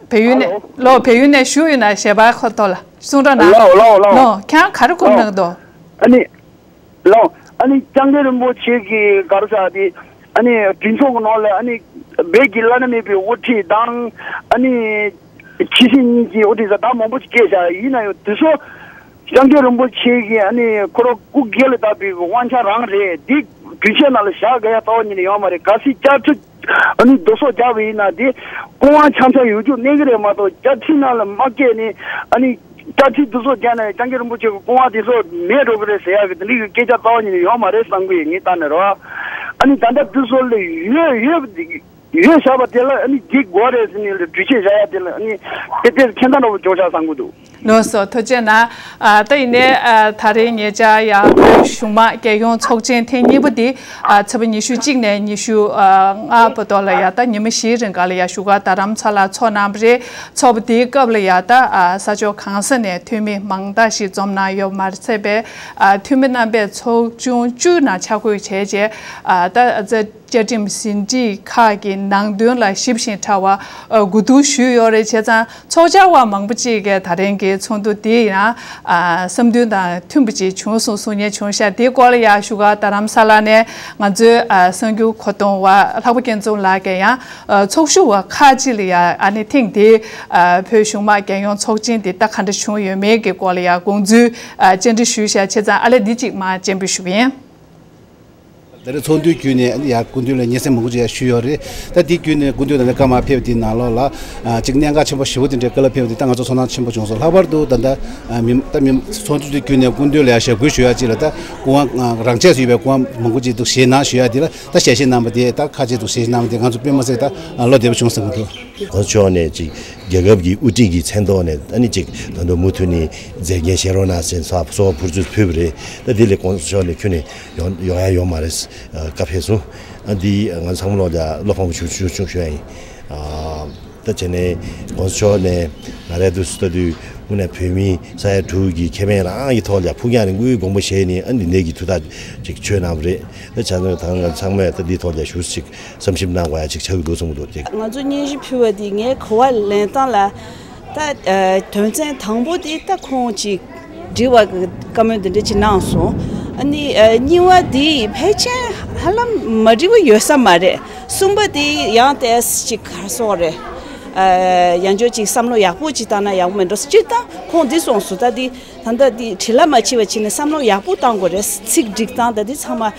བལ་ཡུལ་ནས། ཨ་ལོ། ལོ། བལ་ཡུལ་ནས་ཞུ་ཡོད་ན་ཞལ་པར་ཁོ་ཐོག་ལ་གསུང་རོགས་གནང་། ལོ། ལོ། ལོ། ལོ། ཁྱེད་རང་ག་རེ་བཀོད་ལོ། གནང་འདུག་ཨ་ནི། ལོ། ཨ་ནི་༸སྐྱབས་མགོན་རིན་པོ་ཆེ་གི་ག་རེ་ཟེར་དེ། ཨ་ནི་གྲོས་ཚོགས་ཀྱི་ནང་ལ་ཨ་ནི་བོད་ཀྱི་བླ་ན་མེད་པའི་དབུ་ཁྲིད་དང་། ཨ་ནི་ཆོས་སྲིད་གཉིས་ཀྱི་དབུ་ཁྲིད་ཟེར་ད་མང་པོ་ཞིག་བསྐོས་བཞག་ཡིན་ན་ཡང་དེ་ཚོ་༸སྐྱབས་མགོན་རིན་པོ་ཆེ་གིས་ཨ་ནི་ཁོ་རང་སྐུ་སྒེར་ལ་བཏགས་པའི་དབང་ཆ་རང་རེད། འདི་གྲོས་ཆོད་ནང་ལ་བཞག་དགོས་ཡ་རྩ་བ་ཉིད་ནས་ཡོད་མ་རེད། གལ་སྲིད་བཅའ་ཁྲིམས་ཨ་ནི་བསྡུ་གསོག་རྒྱག་པ་ཡིན་ན་དེ་སྐུ་དབང་ཆ་ཚང་ཡོད་རྒྱུ་གནས་ཀྱི་རེད་མ་གཏོགས། བཅའ་ཁྲིམས་ནང་ལ་མ་བཀལ་ནས་ཨ་ནི་བཅའ་ཁྲིམས་བསྡུ་གསོག་རྒྱག་ན་༸སྐྱབས་མགོན་རིན་པོ་ཆེ་གི་སྐུ་དབང་དེ་ཚོ་མེད་འགྲོ་གི་རེད་ཟེར་ཡ་གི་དེ་འདྲའི་གི་སྐད་ཆ་རྩ་བ་ཉིད་ནས་ཡོད་མ་རེད་བསམ་གི་ཡོད། ངས་བལྟས་ན་རེད་བ། ཨ་ནི་ད་ལྟ་དེ་ཚོ་ལ་ཡོད་ཡོད། ཡོད་བཞག་པ་དེ་ལ་ཨ་ནི་འགྲིག་དགོས་རེད་ཟེར་ནས་ལ་གྲོས་ཆོད་བཞག་ཡ་དེ་ལ་ཨ་ནི་དེ་དེ་ཁྱད་མཚར་འདྲ་བོ་བྱུང་ཤག་བསམ་གྱི་འདུག་ལགས་སོ། ཐུགས་རྗེ་གནང་། ཨ། ད་ཡིན་ནའི། ཨ། ད་རེས་ཉེ་ཆར་ཡང་བོད་གཞུང་དམངས་རྒྱལ་ཡོངས་ཚོགས་ཆེན་ཐེངས་གཉིས་པ་འདི། ཨ། ཚེས་པ་ཉི་ཤུ་གཅིག་ནས་ཉི་ཤུ་ལྔ་བར་དུ་ལ་ཡ་ད་ཉི་མ་བཞིའི་རིང་ག་ལ་ཡ་བཞུགས་སྒར་རྡ་རམ་ས་ལར་ཚོགས་གནང་བ་རེད། ཚོགས་པ་འདིའི་སྐབས་ལ་ཡ་ད། ཨ། ས་ཕྱོགས་གང་ས་ནས་འཐུས་མི་མང་དག་ཞིག་འཛོམས་གནང་ཡོད་མ་ཚད་པའི། ཨ། འཐུས་མི་རྣམ་པས་ཚོགས་ཆུང་བཅུ་ནང་ཆ་བགོས་བྱས་རྗེས། ཨ། ད། བཅའ་ཁྲིམས་ཟིན་བྲིས་ཁག་གི་ནང་དོན་ལ་ཞིབ་ཞིང་ཕྲ་བ། ཨ། གོ་བསྡུར་ཞུས་ཡོད་རེད། བྱས་ཙང་ཚོགས་བཅར་བ་མང་པོ་ཅིག་གིས་ད་རིང་གི་ཚོགས་འདུ་འདི་ཡང་། ཨ། བསམ་འདུན་དང་མཐུན་པ་ཅིག་བྱུང་སོང་གསུང་མཁན་བྱུང་ཤག་དེའི་སྐོར་ལ་ཡང་བཞུགས་སྒར་རྡ་རམ་ས་ལ་ནས་ང་ཚོའི། ཨ། གསར་འགྱུར་མཁོ་གཏོང་བ་ལྷག་པ་སྐྱིད་འཛོམས་ལགས་ཀྱིས་ཡང་། ཨ། ཚོགས་ཞུགས་པ་ཁག་ཅིག་ལ་ཡང་ཨ་ནི་ཐེངས་འདིའི། ཨ། བོད་གཞུང་དམངས་རྒྱལ་ཡོངས་ཚོགས་ཆེན་འདི་ད་ག་འདྲ་བྱུང་ཡོད་མེད་ཀྱི་སྐོར་ལ་ཡང་དགོངས་ཚུལ། ཨ། བཅར་འདྲི་ཞུས་ཤག་བྱས་ཙང་ཨ་ལས་འདི་གཅིག་མར་སྤྱན་འབུལ་ཞུ་གི་ཡིན། ད་རེས་ཚོགས་འདུའི་བརྒྱུད་ནས་ཡང་སྐུ་མདུན་ལ་སྙན་སེང་མང་པོ་ཅིག་ཡང་ཞུས་ཡོད་རེད། ད་དེའི་བརྒྱུད་ནས་སྐུ་མདུན་ད་ལྟ་སྐར་མ་ཕེབས་དེའི་ནང་ལོགས་ལ། ཨ། ཅིག་གནད་འགག་ཆེན་པོ་ཞེ་པོ་དེ་འདྲའི་བཀའ་སློབ་ཕེབས་དེ་ད་ང་ཚོ་ཚོར་སྣང་ཆེན་པོ་བྱུང་སོང་། ལྷག་པར་དུ་ད་ལྟ། ཨ། མི། ད་མི། ཚོགས་འདུ་དེའི་བརྒྱུད་ནས་སྐུ་མདུན་ལ་ཡང་ཞབས་སྐུལ་ཞུ་ཡ་ཅིག་ལ་ད་སྐུ་དབང་རང་ཆས་སུ་ཡོད་པའི་སྐུ་དབང་མང་པོ་ཅིག་འདུག་ཞེད་སྣང་ཞུ་ཡ་དེ་ལ་ད་ཞལ་བཞེས་གནང་བ་དེ། ད་ཁ་ཆེ་འདུག་ཞལ་བཞེས་གནང་བ་དེ་ང་ཚོ་དཔེ་མ་སྲིད་ད་བློ་བདེ་པོ་བྱུང་སོང་གི་འདུག་ཁོང་ཚོ་ཕྱོགས་ནས་ཅིག་རྒྱལ་ཁབ་ཀྱི་དབུ་ཁྲིད་ཀྱི་མཚན་ཐོག་ནས་ཨ་ནི་ཅིག་ད་དུང་མུ་མཐུད་ནས་མཛད་འགན་བཞེས་རོགས་གནང་ཟེར་ནས་གསོལ་བ་ཕུར་ཚུགས་ཕུལ་བ་རེད། ད་དེ་ལས་ཁོང་ཚོ་ཕྱོགས་ནས་ཁྱོན་ནས་ཡོང་ཡོང་ཡ་ཡོད་མ་རེད། བཀའ་ཕེབས་སོང་། ཨ། འདི་ང་ཚང་མ་ལོག་ལ་བློ་ཕམ་པོ་བྱུང་བྱུང་བྱུང་ཞུ་ཡ་ཡིན། ཨ། ད་བྱས་ནས་ཁོང་ཚོ་ཕྱོགས་ནས་ང་རའི་འདུག་སེ་ལྟ་དུས་དངོས་གནས་བོད་མི་ས་ཡ་དྲུག་གི་ཁེ་ཕན་རང་གི་ཐོག་ལ་ཕུགས་རྒྱང་རིང་པོའི་དགོངས་པ་བཞེས་ནས་ཨ་ནི་འདི་འདྲའི་གི་ཐུགས་ཐག་ཅིག་ཆོད་གནང་བ་རེད། ད་བྱས་ཙང་ད་ང་ཚང་མས་ད་འདིའི་ཐོག་ལ་ཞུ་ཅིག་བསམ་ཞིབ་གནང་དགོས་ཡ་ཅིག་ཆགས་ཀྱི་འདུག་བསམ་གྱི་འདུག་དེ། ང་ཚོ་སྙན་ཞུ་ཕུལ་བ་འདི་ངས་ག་པར་ལེན་སྟངས་ལ། ད། ཨ། དོན་ཚན་དང་པོ་དེ་ད་ཁོང་ཅིག་འགྲིག་པ་གི་བཀའ་མོལ་འདི་འདྲ་ཅིག་གནང་སོང་། ཨ་ནི། ཨ། གཉིས་པ་དེ་ཕལ་ཆེར་ཧ་ལམ་མ་འགྲིག་པ་ཡོད་ས་མ་རེད། གསུམ་པ་དེ་ཡང་ཏོག་ཙམ་ཅིག་ག་རེ་ཟེར་དགོས་རེད། ཨ་ཡང་བསྐྱར་ཅིག་བསམ་བློ་ཡག་པོ་ཅིག་བཏང་ན་ཡག་པོ་མེད་འགྲོ། སྤྱིར་བཏང་ཁོང་འདི་གསུངས་སོང་། ད་འདི་ད་ལྟ་འདི་བྲེལ་བ་མ་བྱེད་པ་བྱས་ནས་བསམ་བློ་ཡག་པོ་བཏང་དགོས་རེད། ཚིག་སྒྲིག་སྟངས་ད་འདི་ཚང་མ་ཨ་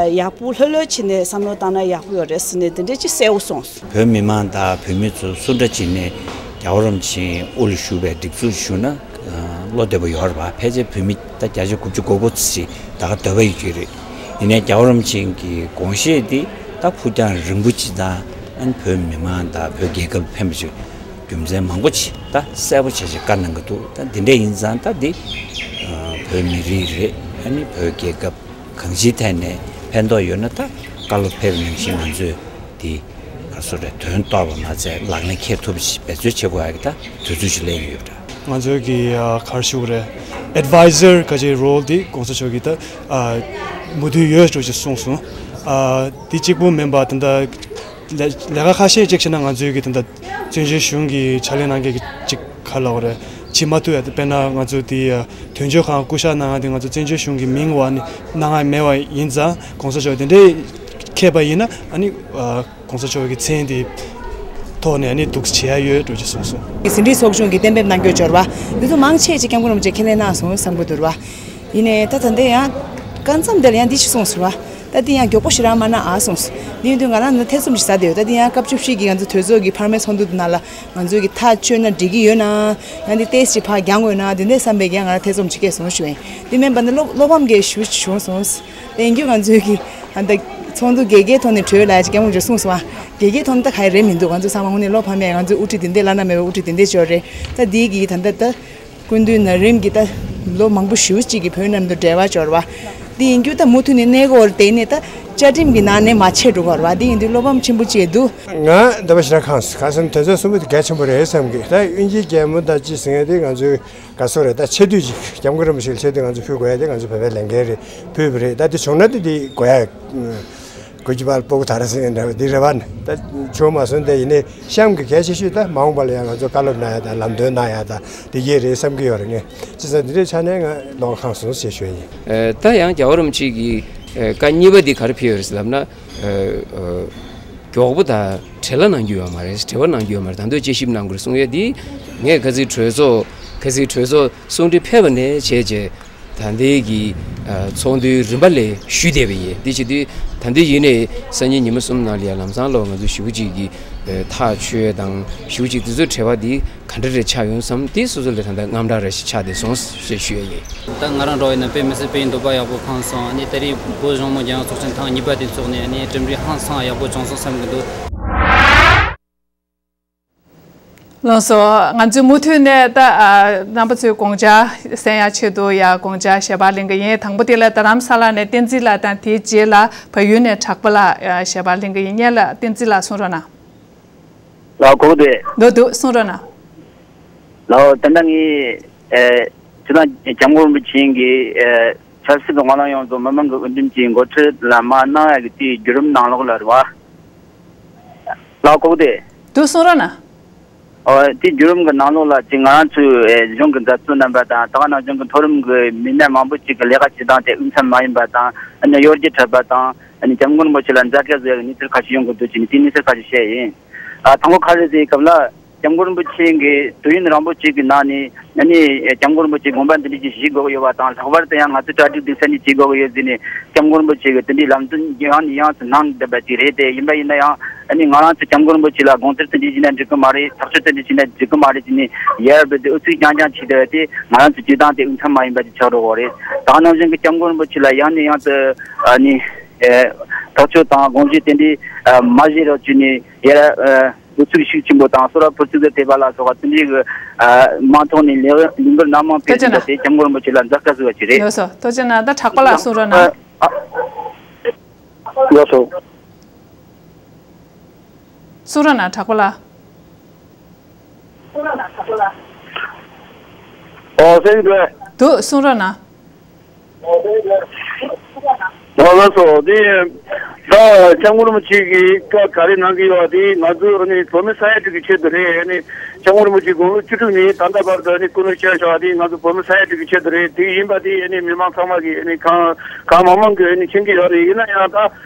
ཡག་པོ་ལྷོད་ལྷོད་བྱས་ནས་བསམ་བློ་བཏང་ན་ཡག་པོ་ཡོད་རེད་ཟེར་ནས་འདི་འདྲས་ཅིག་གསལ་བོ་གསུངས་སོང་། བོད་མི་མང་དང་བོད་མི་ཚོ་སུ་འདྲ་བྱས་ནས་རྒྱལ་བ་རིན་པོ་ཆེ་དབུ་ལ་བཞུགས་པའི་སྒྲིག་འཛུགས་བཞུགས་ན་བློ་བདེ་པོ་ཡོད་རེད་པ། ཕལ་ཆེར་བོད་མི་ད་བརྒྱ་ཆ་དགུ་བཅུ་གོ་དགུ་ཙམ་ཞིག་ད་ག་འདོད་པ་ཡོད་ཀྱི་རེད། ཡིན་ནའི་རྒྱལ་བ་རིན་པོ་ཆེ་གི་དགོངས་བཞེད་འདི་ད་ཕུགས་རྒྱང་རིང་པོ་ཅིག་དང་ཨ་ནི་བོད་མི་མང་དང་བོད་རྒྱལ་ཁབ་ཕན་པ་ཞིག་རྒྱུ་མཚན་མང་པོ་ཅིག་ད་གསལ་པོ་བྱས་བྱས་བཀའ་གནང་གི་འདུག། ད་འདི་འདྲ་ཡིན་ཙང་ད་འདི་བོད་མི་རིགས་རེད། ཨ་ནི་བོད་རྒྱལ་ཁབ་གང་ཅིའི་ཐད་ནས་ཕན་ཐོགས་ཡོད་ན་ད་བཀའ་སློབ་ཕེབས་ནང་བཞིན་ང་ཚོས་འདི་ག་སོ་རེད། དོན་རྟོགས་པ་མ་ཚད་ལག་ལེན་འཁེལ་ཐུབ་པ་ཞིག་འབད་རྩོལ་བྱེད་དགོས་ཡ་གི་ད་དུས་ཚོད་ཅིག་སླེབས་ཡོད་འདྲ། ང་ཚོའི་གི་ཨ་ག་རེ་ཞུ་དགོས་རེད། ཨེཌ་ཝའི་ཛར་ག་ཅིག་རོལ་འདི་གོང་ས་མཆོག་གིས་ད་ཨ་མུ་མཐུད་ཡོད་འགྲོ་ཅེས་གསུངས་སོང་། ཨ་འདི་གཅིག་པུ་མིན་པ་ད་ལྟ་ལས་ལས་ཀ་ཁ་ཤས་ཅིག་བྱས་ན་ང་ཚོའི་གི་ད་ལྟ་བཙན་བྱོལ་གཞུང་གི་ཕྱག་ལས་གནང་མཁན་གྱི་ཅིག་ག་ལབ་དགོས་རེད། བྱེད་མ་ཐུབ་ཡ་དེ། དཔེར་ན་ང་ཚོ་དེ་ཨ་དོན་གཅོད་ཁང་སྐུ་ཞབས་གནང་ཡ་དེ་ང་ཚོ་བཙན་བྱོལ་གཞུང་གི་མིང་འོག་ནས་གནང་ཡ་མེད་པ་ཡིན་ཙང་གོང་ས་མཆོག་དེ་འདྲའི་མཁས་པ་ཡིན་ན་ཨ་ནི་ཨ་གོང་ས་མཆོག་གི་མཚན་དེ་ཐོག་ནས་ཨ་ནི་འདུག་བྱེད་ཡ་ཡོད་འགྲོ་ཅེས་གསུངས་སོང་། ཟིན་བྲིས་ཚོགས་ཆུང་གིས་གཏན་འབེབས་གནང་རྒྱུ་འབྱོར་བ་འདི་ཚོ་མང་ཆེ་ཅིག་སྐྱབས་མགོན་རིན་པོ་ཆེས་ཁས་ལེན་གནང་སོང་བསམ་གྱི་འདུག་ར། ཡིན་ནའི་ད་ད་ལྟ་ཡང་སྐབས་མཚམས་དེ་ལ་ཡང་འདི་ཅིག་གསུངས་སོང་ར། ད་འདི་ཡང་མགྱོགས་པོ་ཞེ་དྲག་མ་གནང་ཨ་གསུངས་སོང་། འདི་ཡིན་དུས་ང་རང་ནི་ཐེ་ཚོམ་ཞིག་ཟ་བསྡད་ཡོད། ད་འདི་ཡང་སྐབས་བཅུ་བཞི་གི་ང་ཚོ་དོལ་ཚོགས་ཀྱི་འཕར་མའི་ཚོགས་འདུ་ནང་ལ་ང་ཚོས་ཀྱི་ཐག་གཅོད་ན་འགྲིག་གི་ཡོད་ན། ཡང་འདི་ཏོག་ཙམ་ཕར་འགྱངས་དགོས་ན་འདི་འདྲའི་བསམ་པའི་ཡང་ང་རང་ཐེ་ཚོམ་ཅིག་སྐྱེས་སོང་ཞུ་ཡིན། འདི་མིན་པ་ནི་བློ་བློ་ཕམ་གྱི་ཞུ་བྱུང་སོང་། དེ་ཡིན་རྒྱུ་ང་ཚོའི་གི་ཨ་ད་ཚོགས་འདུ་རྒྱལ་ཁའི་ཐོག་ནས་གྲོལ་ལ་ཅིག་སྐྱབས་མགོན་མཆོག་གསུངས་སོང་ཨ། རྒྱལ་ཁའི་ཐོག་ནས་ད་ག་ཡེ་རེད་མི་འདུག། ང་ཚོ་ཚང་མ་དངོས་གནས་བློ་ཕམ་ཡ། ང་ཚོའི་དབུ་ཁྲིད་འདི་འདྲས་བླ་ན་མེད་པའི་དབུ་ཁྲིད་འདི་འདྲས་ཅིག་ཡོད་རེད། ད་འདི་གི་ད་ལྟ་ད་སྐུ་མདུན་ན་རིམ་གྱི་ད་ལོ་མང་པོ་ཞེ་པོ་ཅིག་གི་བོད་ནང་དུ་འབྲེལ་བ་འབྱོར་བ་འདི་ཡིན་རྒྱུ་ད་མུ་མཐུད་ནས་གནས་སྐོར་དེ་ནས་ད་བཅའ་ཁྲིམས་ཀྱི་ནང་ནས་མ་ཆད་འགྲོ་གི་རེད་བ། འདི་ཡིན་དུས་བློ་ཕམ་ཆེན་པོ་ཅིག་འདུག། ང་འདི་པ་ཞེ་དྲག་ཁེངས་སོང་། ག་ཟེར་ན་དོན་ཚན་གསུམ་པོ་དེ་གལ་ཆེན་པོ་རེད་བསམ་གི། ད་དབྱིན་ཇིའི་རྒྱལ་མོ་ད་ཅི་ཟེར་མཁན་དེ་ང་ཚོའི་ག་སོ་རེད། ད་ཆེ་བསྟོད་ཅིག་སྐྱབས་མགོན་རིན་པོ་ཆེ་ལ་ཆེ་བསྟོད་ང་ཚོ་ཕུལ་དགོས་ཡ་དེ་ང་ཚོ་བོད་པའི་ལས་འགན་རེད། ཕུལ་བ་རེད། ད་དེ་བྱུང་ན་དེ་དེ་དགོས་ཡ། དགོས་ཀྱི་པར་སྤོ་གི་ད་ར་ཟེར་འདྲ་བ་འདི་རེད་བ། ད་བྱུང་མ་སོང་། དེ་ཡིན་ནའི་གཤམ་གྱི་གལ་ཆེ་ཤོས་ད་མ་འོངས་པ་ལ་ཡང་ང་ཚོ་བཀའ་སློབ་གནང་ཡ་དང་ལམ་སྟོན་གནང་ཡ་དང་དེ་གས་རེད་བསམ་གྱི་ཡོད་རེད། ངས་བྱས་ཙང་འདི་འདྲའི་ཆ་ནས་ང་བློ་ཁེངས་སོང་ཞེས་ཞུ་ཡ་ཡིན། ཨ་ད་ཡང་རྒྱལ་བ་རིན་པོ་ཆེ་གིས་ཨ་བཀའ་གཉིས་པ་འདི་ག་རེ་ཕུལ་ཡོད་རེད་ཟེར་ལབ་ན། ཨ་ཨ་མགྱོགས་པོ་དང་བྲེལ་བ་གནང་རྒྱུ་ཡོད་མ་རེད། བྲེལ་བ་གནང་རྒྱུ་ཡོད་མ་རེད། ད་དུང་དཔྱད་ཞིབ་གནང་དགོས་རེད་གསུང་ཡས་འདི་ངས་ཁ་སང་གྲོས་ཚོགས་ཁ་སང་གྲོས་ཚོགས་གསུང་འཕྲིན་ཕེབས་པ་ནས་བྱས་རྗེས་ད་ལྟའི་གི་ཨ་ཚོགས་འདུའི་རིམ་པ་ལ་ཞུས་བསྡད་པ་ཡིན། འདི་བྱེད་དུས་ད་ལྟ་ཡིན་ནའི་སང་ཉིན་ཉི་མ་གསུམ་ནང་ལ་ཡང་ལམ་སང་ལ་ང་ཚོ་ཞེ་པོ་ཅིག་གི་ཨ་ཐག་ཆོད་དང་ཞེ་པོ་ཅིག་དེ་ཚོའི་བྲེལ་བ་འདི་ག་འདྲ་རེ་ཆགས་ཡོང་བསམ། དེ་སོ་སོ་ལ་ད་ལྟ་དངངས་སྐྲག་རེ་ཞིག་ཆགས་བསྡད་སོང་ཞེས་ཞུ་ཡ་ཡིན། ད་ང་རང་འདྲ་བོ་ཡིན་ན་དཔེ་མི་སྲིད་དཔེ་འདོད་པ་ཡག་པོ་ཁེངས་སོང་། ཨ་ནི་ད་རེས་བོད་གཞུང་མང་རྒྱལ་ཡོངས་ཚོགས་ཆེན་ཐེངས་གཉིས་པ་དེ་ཚོགས་ནས་ཨ་ནི་གྲུབ་འབྲས་ཧང་སང་ཡག་པོ་བྱུང་སོང་བསམ་གྱི་འདུག། ལགས་སོ། ང་ཚོས་མུ་མཐུད་ནས་ད་ཨ་རྣམ་པ་ཚོའི་དགོངས་འཆར་གསན་ཡ་ཆེད་དུ་ཡ་དགོངས་འཆར་ཞལ་པར་ལེན་གྱི་ཡིན། དང་པོ་དེ་ལ་རྡ་རམ་ས་ལ་ནས་བསྟན་འཛིན་ལགས་དང་། དེའི་རྗེས་ལ་བལ་ཡུལ་ནས་གྲགས་པ་ལགས་ཞལ་པར་ལེན་གྱི་ཡིན། སྔོན་ལ་བསྟན་འཛིན་ལགས་གསུང་རོགས་གནང་། ལགས་གོ་དེ། འདུག་འདུག་གསུང་རོགས་གནང་། ལགས་ད་ལྟ་ངས་ཨེ་ཁྱེད་རང་སྐྱབས་མགོན་རིན་པོ་ཆེ་གི་ཨེ་ཆབ་སྲིད་ཀྱི་སྨོན་ལམ་ཡོངས་རྫོགས་མི་མང་གི་འོས་འདེམས་ཀྱི་འགོ་ཁྲིད་ལ་མ་གནང་ཡ་གི་དེའི་བརྒྱུད་རིམ་ནང་ལོགས་ལ་རེད་བ། ལགས་གོ་དེ། འདུག་གསུང་རོགས་གནང་། ཨོ་དེའི་བརྒྱུད་རིམ་གྱི་ནང་ལོགས་ལ་ཅིག་ང་རང་ཚོའི་ཨེ་གཞུང་གི་མཛད་གཙོ་རྣམ་པ་དང་ད་ག་ནང་བཞིན་གྱི་མཐོ་རིམ་གྱི་མི་སྣ་མང་པོ་ཅིག་གི་ལས་ཀ་བྱེད་སྟངས་དེ་འོས་འཚམ་མ་ཡིན་པ་དང་། ཨ་ནི་གཡོ་སྒྱུ་འཁྲབ་པ་དང་། ཨ་ནི་སྐྱབས་མགོན་རིན་པོ་ཆེ་ལ་མཛའ་བརྒྱད་བཟོ་ཡ་གི་གནས་ཚུལ་ཁ་ཤས་ཡོང་གི་འདུག་ཅེས་ནས་དེའི་གནས་ཚུལ་ཁ་ཤས་བཤད་ཡིན། ཨ་དང་པོ་ག་རེ་ཟེར་སྐབས་ལ། སྐྱབས་མགོན་རིན་པོ་ཆེ་གི་དུས་ཡུན་རིང་པོ་ཅིག་གི་ནང་ནས་ཨ་ནི་སྐྱབས་མགོན་རིན་པོ་ཆེ་དགོངས་པ་འདི་འདྲ་ཅིག་བྱེད་དགོས་ཀྱི་ཡོད་པ་དང་། ལྷག་པར་དུ་ཡང་ང་ཚོ་གྲ་སྒྲིག་སྡུག་ས་ནས་བྱེད་དགོས་ཀྱི་ཡོད་ཟེར་ནས་སྐྱབས་མགོན་རིན་པོ་ཆེ་གི་དེ་འདྲའི་ལམ་སྟོན་ཡང་ནས་ཡང་དུ་གནང་བསྡད་པ་དེ་རེད་དེ། ཡིན་པ་ཡིན་ན་ཡང་ཨ་ནི་ང་རང་ཚོ་སྐྱབས་མགོན་རིན་པོ་ཆེ་ལ་དགོངས་ཚུལ་དེ་འདྲ་བྱས་ན་འགྲིག་གི་མ་རེད། ཐག་གཅོད་དེ་འདྲ་བྱས་ན་འགྲིག་གི་མ་རེད་ཅེས་ནས་ཡར་བོད་དེ་ཨུ་ཚུགས་རྐྱང་རྐྱང་བྱས་བསྡད་པ་དེ་ང་རང་ཚོ་བྱེད་སྟངས་དེ་འོས་འཚམ་མ་ཡིན་པ་ཅིག་ཆགས་འགྲོ་གི་རེད། ད་ག་ནང་བཞིན་གྱི་སྐྱབས་མགོན་རིན་པོ་ཆེ་ལ་ཡང་ནས་ཡང་དུ་ཨ་ནི་ཨེ་ཐག་གཅོད་དང་དགོངས་བཞེས་དེ་འདྲའི་ཨ་མ་བཞེས་རོགས་ཅེས་ནས་ཡར་ཨ་ཨུ་ཚུགས་ཤུགས་ཆེན་པོ་དང་གསོལ་རས་ཕུར་ཚུགས་དང་དད་པ་ལ་སོགས་པ་དེ་འདྲའི་གི་ཨ་མ་ཐོག་ནས་ལས་ལས་འགུལ་སྣ་མང་སྤེལ་ཐུབ་པ་དེ་སྐྱབས་མགོན་རིན་པོ་ཆེ་ལ་མཛའ་བརྩེ་ཟེར་བ་ཅིག་རེད། ལགས་སོ། ཐུགས་རྗེ་གནང་། ད་གྲགས་པ་ལགས་གསུང་རོགས་གནང་། ཨ་ཨ་ལགས་སོ། གསུང་རོགས་གནང་། གྲགས་པ་ལགས། ཨོ་སེང་གེ། འདུག་གསུང་རོགས་གནང་། ཨོ་ལགས་སོ། དེ་ད་སྐྱབས་མགོན་རིན་པོ་ཆེ་གིས་བཀའ་ག་རེ་གནང་གི་ཡོད་པ་དེ་ང་ཚོ་ནི་བོད་མི་ས་ཡ་དྲུག་གི་ཆེད་དུ་རེད། ནི་སྐྱབས་མགོན་རིན་པོ་ཆེ་དགུང་ལོ་བཅུ་དྲུག་ནས་ད་ལྟ་བར་དུ་ནི་སྐུ་ལོ་བཅུ་བཞི་བ་དེ་ང་ཚོ་བོད་མི་ས་ཡ་དྲུག་གི་ཆེད་དུ་རེད། དེ་ཡིན་པ་དེ་ནི་མི་མང་ཚང་མ་གིས་ནི་གང་གང་མང་མང་གིས་ནི་མཁྱེན་གྱི་ཡོད་རེད། ཡིན་ན་ཡང་ད།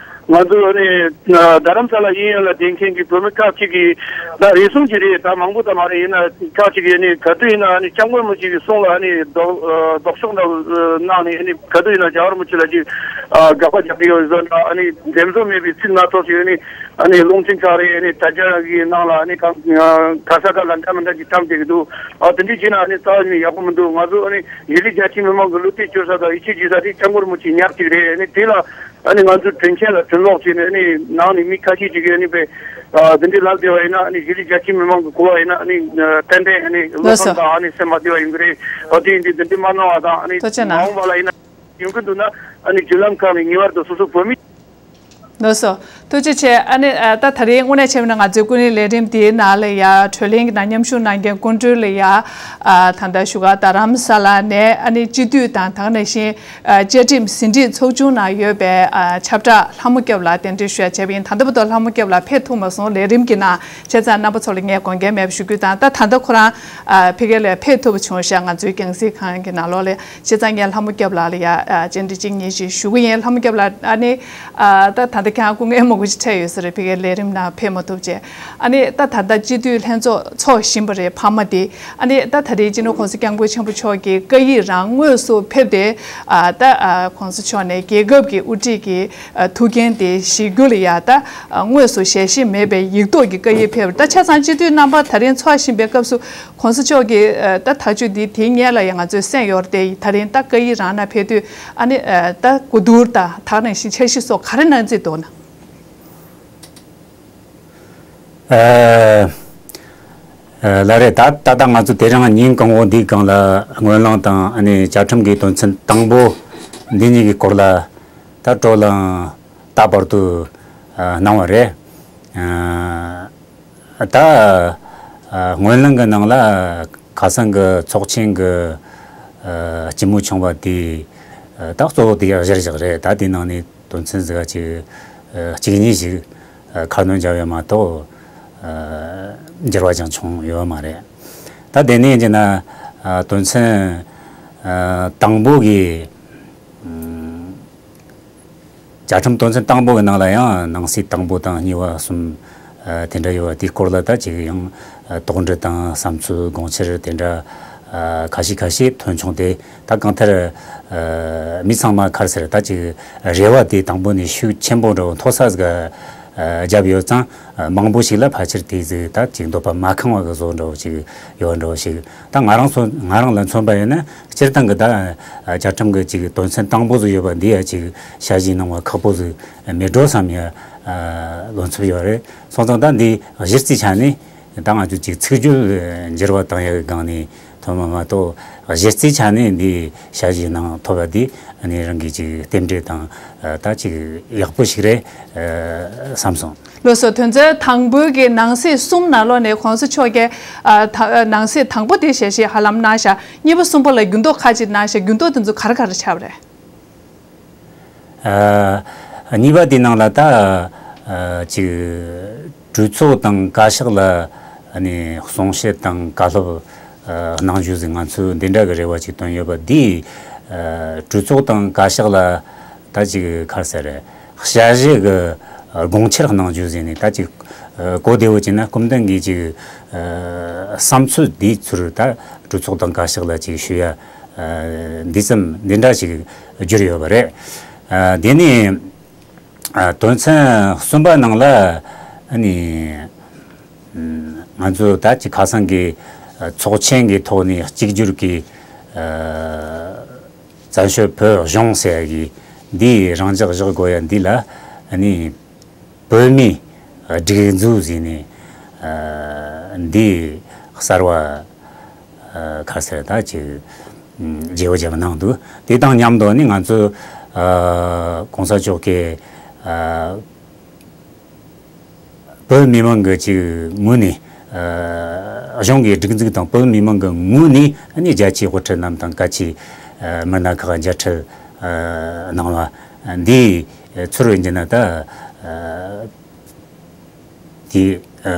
ང་ཚོ་ནི་རྡ་རམ་ས་ལ་གཡས་གཡོན་ལ་བསྡད་མཁན་གྱི་བོད་མི་ཁག་ཅིག་གིས་ད་རེ་ཟུང་ཅིག་རེད། ད་མང་པོ་ད་མ་རེད། ཡིན་ན་ཁག་ཅིག་གིས་ནི་ག་དུས་ཡིན་ན་ནི་སྐྱབས་མགོན་རིན་པོ་ཆེ་གི་གསུང་ལ་ནི་ལྡོག་ལྡོག་ཕྱོགས་འདྲ་གནང་ནས་ནི་ག་དུས་ཡིན་ན་རྒྱལ་བ་རིན་པོ་ཆེ་ལ་ཅིག་དགག་པ་རྒྱག་གི་ཡོད་བཟོ་འདྲ། ནི་འགྲེམས་སོང་མེད་པའི་ཚིག་སྣ་ཚོགས་ཤིག་ནི་ནི་རླུང་འཕྲིན་ཁག་རེད། ནི་དྲ་རྒྱ་གི་ནང་ལ་ནི་གང་ག་ས་ག་ལ་འདྲ་མི་འདྲ་ཅིག་བཀྲམ་བསྡད་ཀྱི་འདུག་ཨ་དེ་འདྲ་བྱས་ན་ནི་རྩ་བ་ནས་ཡག་པོ་མི་འདུག་ང་ཚོ་ནི་གཞིས་ལུས་རྒྱ་ཆེ་མི་མང་གི་བློ་གཏད་བཅོལ་ས་དང་ཡིད་ཆེས་བྱེད་ས་དེ་སྐྱབས་མགོན་རིན་པོ་ཆེ་ཉག་གཅིག་རེད། ནི་དེ་ལ་ཨ་ནི་ང་ཚོ་དྲིན་ཆེན་ལ་དྲིན་ལོག་བྱས་ནས་ཨ་ནི་ནང་ནས་མི་ཁ་ཤས་ཅིག་གིས་ཨ་ནི་པའི་ཨ་དེ་འདྲའི་ལབ་བསྡད་པ་ཡིན་ན། ཨ་ནི་གཞིས་ལུས་རྒྱ་ཆེ་མི་མང་གི་གོ་བ་ཡིན་ན་ཨ་ནི་ཏན་ཏན་ཨ་ནི་བློ་ལགས་སོ། ཕམ་དང་ཨ་ནི་སེམས་མ་བདེ་བ་ཡོང་གི་རེད། ཨ་དེ་ཡིན་དུས་དེ་འདྲའི་མ་གནང་བ་དང་། ཨ་ནི་ཐུགས་རྗེ་གནང་། མ་འོངས་པ་ལ་ཡིན་ན་ཡོང་གི་འདུག་ན་ཨ་ནི་བརྒྱུད་ལམ་ཁག་ནས་ངེས་པར་དུ་སོ་སོ་བོད་མི། ལགས་སོ། ཐུགས་རྗེ་ཆེ། ཨ་ནི་ཨ་ད་ད་རེས་དངོས་གནས་བྱས་པ་ན་ང་ཚོའི་ཀུན་གླེང་ལས་རིམ་འདིའི་ནང་ལ་ཡ་གྲོས་གླེང་གི་ནང་མཉམ་ཞུགས་གནང་མཁན་སྐུ་མགྲོན་ལ་ཡ་ཨ་ད་ལྟ་བཞུགས་སྒར་རྡ་རམ་ས་ལ་ནས་ཨ་ནི་སྤྱི་འཐུས་དང་དེ་ནང་བཞིན་ཨ་བཅའ་ཁྲིམས་ཟིན་བྲིས་ཚོགས་ཆུང་ནང་ཡོད་པའི་ཨ་ཁྱབ་བསྒྲགས་ལྷ་མོ་སྐྱབས་ལགས་གདན་འདྲེན་ཞུ་ཡ་བྱས་པ་ཡིན། ད་ལྟ་བར་དུ་ལྷ་མོ་སྐྱབས་ལགས་ཕེབས་ཐུབ་མ་སོང་། ལས་རིམ་གྱི་ནང་བྱས་ཙང་རྣམ་པ་ཚོ་ལ་ངས་དགོངས་འགལ་མེད་པ་ཞུ་རྒྱུ་དང་། ད་ད་ལྟ་ཁོ་རང་ཨ་ཕ་གི་ལ་ཕེབས་ཐུབ་པ་བྱུང་ཤག་ང་ཚོའི་རྒྱང་སྲིང་ཁང་གི་ནང་ལོགས་ལ། བྱས་ཙང་ངས་ལྷ་མོ་སྐྱབས་ལགས་ལ་ཡ་ཨ་བཅར་འདྲི་གཅིག་གཉིས་ཤིག་ཞུ་གི་ཡིན། ལྷ་མོ་སྐྱབས་ལགས། ཨ་ནི་ཨ་ད་ད་ལྟ་ཁྱེད་རང་སྐུ་ངལ་མང་པོ་ཞིག་འཕྲད་ཡོད་ས་རེད། ཕ་གིའི་ལས་རིམ་ནང་ཕེབས་མ་ཐུབ་བྱས། ཨ་ནི་ད་ད་ལྟ་སྤྱི་འཐུས་ལྷན་ཚོགས་འཚོགས་བཞིན་པ་རེད། འཕར་མ་དེ། ཨ་ནི་ད་ད་རེས་སྤྱི་ནོར་༸གོང་ས་༸སྐྱབས་མགོན་ཆེན་པོ་མཆོག་གི་བཀའ་ཡིག་རང་དངོས་སུ་ཕེབས་ཏེ་ཨ་ད་ཨ་༸གོང་ས་མཆོག་ནས་རྒྱལ་ཁབ་ཀྱི་དབུ་ཁྲིད་ཀྱི་ཨ་ཐུགས་འགན་དེ་བཞེས་རྒྱུ་ལ་ཡ་ད་ཨ་དངོས་སུ་ཞལ་བཞེས་མེད་པའི་ཡིག་ཐོག་གི་བཀའ་ཡིག་ཕེབས་པ་རེད། ད་ཆ་ཚང་སྤྱི་འཐུས་རྣམ་པ་ད་རིང་འཚོགས་བཞིན་པའི་སྐབས་སུ། ༸གོང་ས་མཆོག་གིས་ཨ་ད་ཐག་གཅོད་འདི་དེའི་སྔོན་ལ་ཡང་ང་ཚོས་གསན་ཡོད་རེད་དེ། ད་རིང་ད་བཀའ་ཡིག་རང་ནང་ཕེབས་དུས་ཨ་ནི་ཨ་ད་གོ་བསྡུར་དང་དེ་ནང་བཞིན་འཆར་གཞི་སོགས་ག་རེ་གནང་རྩིས་འདུག་ན། ཨ་ཨ་ལགས་རེད། ད་ད་ལྟ་ང་ཚོ་དེ་རིང་ཉིན་གང་བོ་འདིའི་སྒང་ལ་སྔོན་གླེང་དང་ཨ་ནི་བཅའ་ཁྲིམས་ཀྱི་དོན་ཚན་དང་པོ་འདི་གཉིས་ཀྱི་སྐོར་ལ་ད་བགྲོ་གླེང་ད་བར་དུ་ཨ་གནང་བ་རེད། ཨ། ད་ཨ་སྔོན་གླེང་གི་ནང་ལ་ཁ་སང་གི་ཚོགས་ཆེན་གྱི་ཨ་སྤྱི་མོས་ཆུང་བ་དེ་ཨ་ད་གཙོ་བོ་དེ་གཞིར་བཞག་རེད། ད་དེ་ནང་ནས་དོན་ཚན་ཟིག་ཅིག་ཨ་གཅིག་གཉིས་ཤིག་ཨ་ཁ་སྣོན་བརྒྱབ་ཡོད་མ་གཏོགས་ཨ་འགྱུར་བ་ཅང་བྱུང་ཡོད་མ་རེད། ད་དེ་ནས་ཡིན་ན་ཨ་དོན་ཚན་ཨ་དང་པོ་གི་ཨ་བཅའ་ཁྲིམས་དོན་ཚན་དང་པོ་གི་ནང་ལ་ཡང་ནང་གསེས་དང་པོ་དང་གཉིས་པ་གསུམ་ཨ་དེ་འདྲ་ཡོད་པ། དེའི་སྐོར་ལ་ད་ཅིག་ཡང་ཨ་དོགས་འདྲི་དང་བསམ་ཚུལ་དགོངས་འཆར་དེ་འདྲ་ཨ་ཁ་ཤས་ཁ་ཤས་ཐོན་བྱུང་སྟེ། ད་གང་ལྟར་ཨ་མི་ཚང་མ་ག་རེ་ཟེར། ད་ཅིག་རེ་བ་དེ་དང་པོ་ནས་ཤུགས་ཆེན་པོ་འདྲ་བོ་མཐོ་ས་ཟིག་ཨ་བརྒྱབ་ཡོད་ཙང་། ཨ་མང་པོ་ཞིག་ལ་ཕལ་ཆེར་དེ་ཟིག་ད་ཅིག་འདོད་པ་མ་ཁེངས་པ་གི་བཟོ་འདྲ་བོ་ཅིག་ཡོད་འདྲ་བོ་ཞིག་ད་ང་རང་ཚོ་ང་རང་ལ་མཚོན་པ་ཡིན་ན་སྤྱིར་བཏང་གི་ད་བཅའ་ཁྲིམས་གི་ཅིག་དོན་ཚན་དང་པོ་ཟིག་ཡོད་པ་འདི་ཡ་ཅིག་ཞལ་བཞེས་གནང་བ་ཁག་པོ་ཟིག་མེད་འགྲོ་བསམ་ཡ་ཨ་བློ་འཚབ་ཡོད་རེད། སོང་ཙང་ད་འདི་གཞི་རྩའི་ཆ་ནས་ད་ང་ཚོ་ཅིག་ཚིག་བརྗོད་འགྱུར་བ་བཏང་ཡ་གི་སྒང་ནས་ཐོན་པ་མ་གཏོགས། གཞི་རྩའི་ཆ་ནས་འདི་ཞལ་བཞེས་གནང་ཐུབ་པ་འདི་ཨ་ནི་རང་གི་ཅིག་རྟེན་འབྲེལ་དང་ཨ་ད་ཅིག་ཡག་པོ་ཞིག་རེད་ཨ་བསམ་སོང་། ལགས་སོ། དོན་ཚན་དང་པོའི་གི་ནང་གསེས་གསུམ་ནང་ལོགས་ནས་༸གོང་ས་མཆོག་གིས་ཨ་ད་ནང་གསེས་དང་པོ་དེ་ཞལ་བཞེས་ཧ་ལམ་གནང་ཤག་གཉིས་པ་གསུམ་པ་ལ་འགྱུར་ལྡོག་ཁ་ཅིག་གནང་ཤག་འགྱུར་ལྡོག་དེ་ཚོ་ག་རེ་ག་རེ་ཆགས་པ་རེད། ཨ་གཉིས་པ་དེ་ནང་ལ་ད་ཨ་ཅིག་གྲོས་ཚོགས་དང་བཀའ་ཤག་ལ་ཨ་ནི་གསུང་བཤད་དང་བཀའ་སློབ་ཨ་གནང་རྒྱུ་ཟིག་ང་ཚོས་འདི་འདྲ་གི་རེ་བ་ཅིག་བཏོན་ཡོད་པ་འདི། ཨ་གྲོས་ཚོགས་དང་བཀའ་ཤག་ལ་ད་ཅིག་ག་རེ་ཟེར། ཞལ་བཞེས་གི་དགོངས་འཆར་གནང་རྒྱུ་ཟེར་ནས། ད་ཅིག་ཨ་གོ་བདེ་བོ་བྱས་ན་སྐུ་མདུན་གྱིས་ཅིག་ཨ་བསམ་ཚུལ་འདི་ཚུར་ད་གྲོས་ཚོགས་དང་བཀའ་ཤག་ལ་ཅིག་ཞུ་ཡ་ཨ་འདི་ཙམ་འདི་འདྲ་ཞིག་བསྒྱུར་ཡོད་པ་རེད། ཨ་དེ་ནས་ཨ་དོན་ཚན་གསུམ་པ་ནང་ལ་ཨ་ནི་ང་ཚོ་ད་ཅིག་ཁ་སང་གི་ཨ་ཚོགས་ཆེན་གྱི་ཐོག་ནས་གཅིག་གྱུར་གྱི་ཨ་བཙན་བྱོལ་བོད་གཞུང་ཟེར་ཡ་གི་འདིའི་རང་འཇགས་བཞག་དགོས་ཡ་འདི་ལ་ཨ་ནི་བོད་མིའི་སྒྲིག་འཛུགས་ཟེར་ནས་ཨ་འདི་གསར་བ་ཨ་ག་རེ་ཟེར་ད་ཅིག་བརྗེ་བོ་བརྒྱབ་གནང་འདུག་དེ་དང་མཉམ་དུ་ནི་ང་ཚོས་ཨ་༸གོང་ས་མཆོག་གིས་ཨ་བོད་མི་མང་གི་ཅིག་ངོས་ནས་ཨ་གཞུང་གི་སྒྲིག་འཛུགས་དང་བོད་མི་མང་གི་ངོས་ནས་ཨ་ནི་རྒྱལ་སྤྱིའི་དབུ་ཁྲིད་རྣམས་དང་བཀའ་སྤྱི་ཨ་མི་སྣ་ཁག་མཇལ་འཕྲད་ཨ་གནང་བ་འདི་ཚུར་ཡིན་གྱི་ན་ད་ཨ་དེ་ཨ་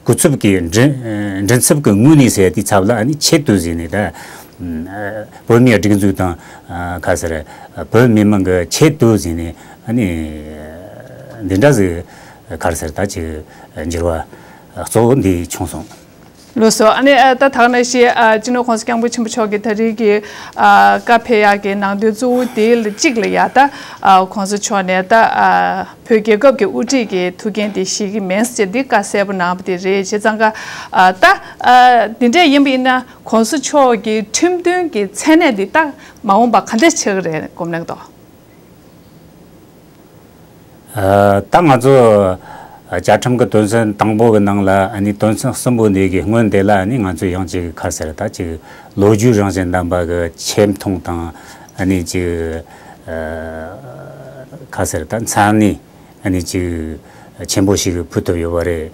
སྐུ་ཚབ་ཀྱི་མགྲིན་མགྲིན་ཚབ་ཀྱི་ངོས་ནས་ཟེར་དེའི་ཚབ་ལ་ཨ་ནི་ཆེད་དུ་ཟེར་ནས། ད་ཨ་བོད་མིའི་སྒྲིག་འཛུགས་དང་ཨ་ག་ཟེར་བོད་མི་མང་གི་ཆེད་དུ་ཟེར་ནས་ཨ་ནི་ འདི་འདྲ་ཟིག་ག་རེ་ཟེར་ད་ཅིག་འགྱུར་བ་གཙོ་བོ་འདི་བྱུང་སོང་། ལགས་སོ། ཨ་ནི་ཨ་ད་ད་ག་ནང་བཞིན་ཨ་སྤྱི་ནོར་༸གོང་ས་༸སྐྱབས་མགོན་ཆེན་པོ་མཆོག་གིས་ད་རེས་ཀྱི་ཨ་བཀའ་ཕེབས་ཡག་གི་ནང་དོན་གཙོ་བོ་དེ་ལ་གཅིག་ལ་ཡ་ད་ཨ་༸གོང་ས་མཆོག་ནས་ད་ཨ་བོད་རྒྱལ་ཁབ་ཀྱི་དབུ་ཁྲིད་ཀྱི་ཐུགས་འགན་དེ་བཞེས་ཀྱི་མིན་ཟེར་འདི་བཀའ་གསལ་པོ་གནང་བ་དེ་རེད། བྱས་ཙང་ཀ་ཨ་ད་ཨ་འདི་འདྲ་ཡིན་པ་ཡིན་ན་༸གོང་ས་མཆོག་གི་ཁྲིམས་མཐུན་གྱི་མཚན་གནས་འདི་ད་མ་འོངས་པ་ག་འདྲ་ཆགས་ཀྱི་རེད་སྒོམ་གནང་དོ། ཨ་ད་ང་ཚོ་བཅའ་ཁྲིམས་ཀྱི་དོན་ཚན་དང་པོ་གི་ནང་ལ་ཨ་ནི་དོན་ཚན་གསུམ་པོ་འདི་གི་སྔོན་དེ་ལ་ཨ་ནི་ང་ཚོ་ཡང་ཅིག་ག་རེ་ཟེར་ད་ཅིག་ལོ་རྒྱུས་རང་བཞིན་ལྡན་པ་གི་ཆེ་མཐོང་དང་ཨ་ནི་ཅིག་ཨ་ག་རེ་ཟེར་ད་མཚན་གནས་ཨ་ནི་ཅིག་ཆེན་པོ་ཞིག་ཕུལ་ཐུབ་ཡོད་པ་རེད།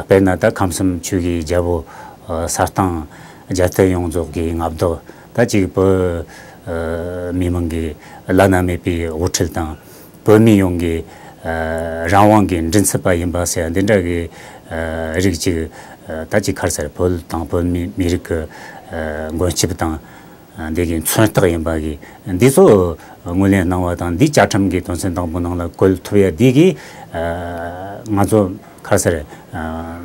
དཔེར་ན་ད་ཁམས་གསུམ་ཆོས་ཀྱི་རྒྱལ་པོ་ཨ་ས་སྟེང་རྒྱལ་བསྟན་ཡོངས་རྫོགས་ཀྱི་མངའ་བདག་ད་ཅིག་བོད་ཨ་མི་མང་གི་བླ་ན་མེད་པའི་དབུ་ཁྲིད་དང་། བོད་མི་ཡོངས་ཀྱི་ཨ་རང་དབང་གི་མགྲིན་ཚབ་པ་ཡིན་པ་ཟེར་འདི་འདྲ་གི་ཨ་རིགས་ཅིག་ཨ་ད་ཅིག་ག་རེ་ཟེར་བོད་དང་བོད་མི་མི་རིགས་ཀྱི་ཨ་མགོན་སྐྱབས་དང་ཨ་འདི་གི་མཚོན་རྟགས་ཡིན་པ་གི་འདི་ཚོ་ངོས་ལེན་གནང་བ་དང་འདི་བཅའ་ཁྲིམས་ཀྱི་དོན་ཚན་དང་པོ་ནང་ལ་བཀོད་ཐུབ་ཡ་འདི་གི་ཨ་ང་ཚོ་ག་རེ་ཟེར་ཨ།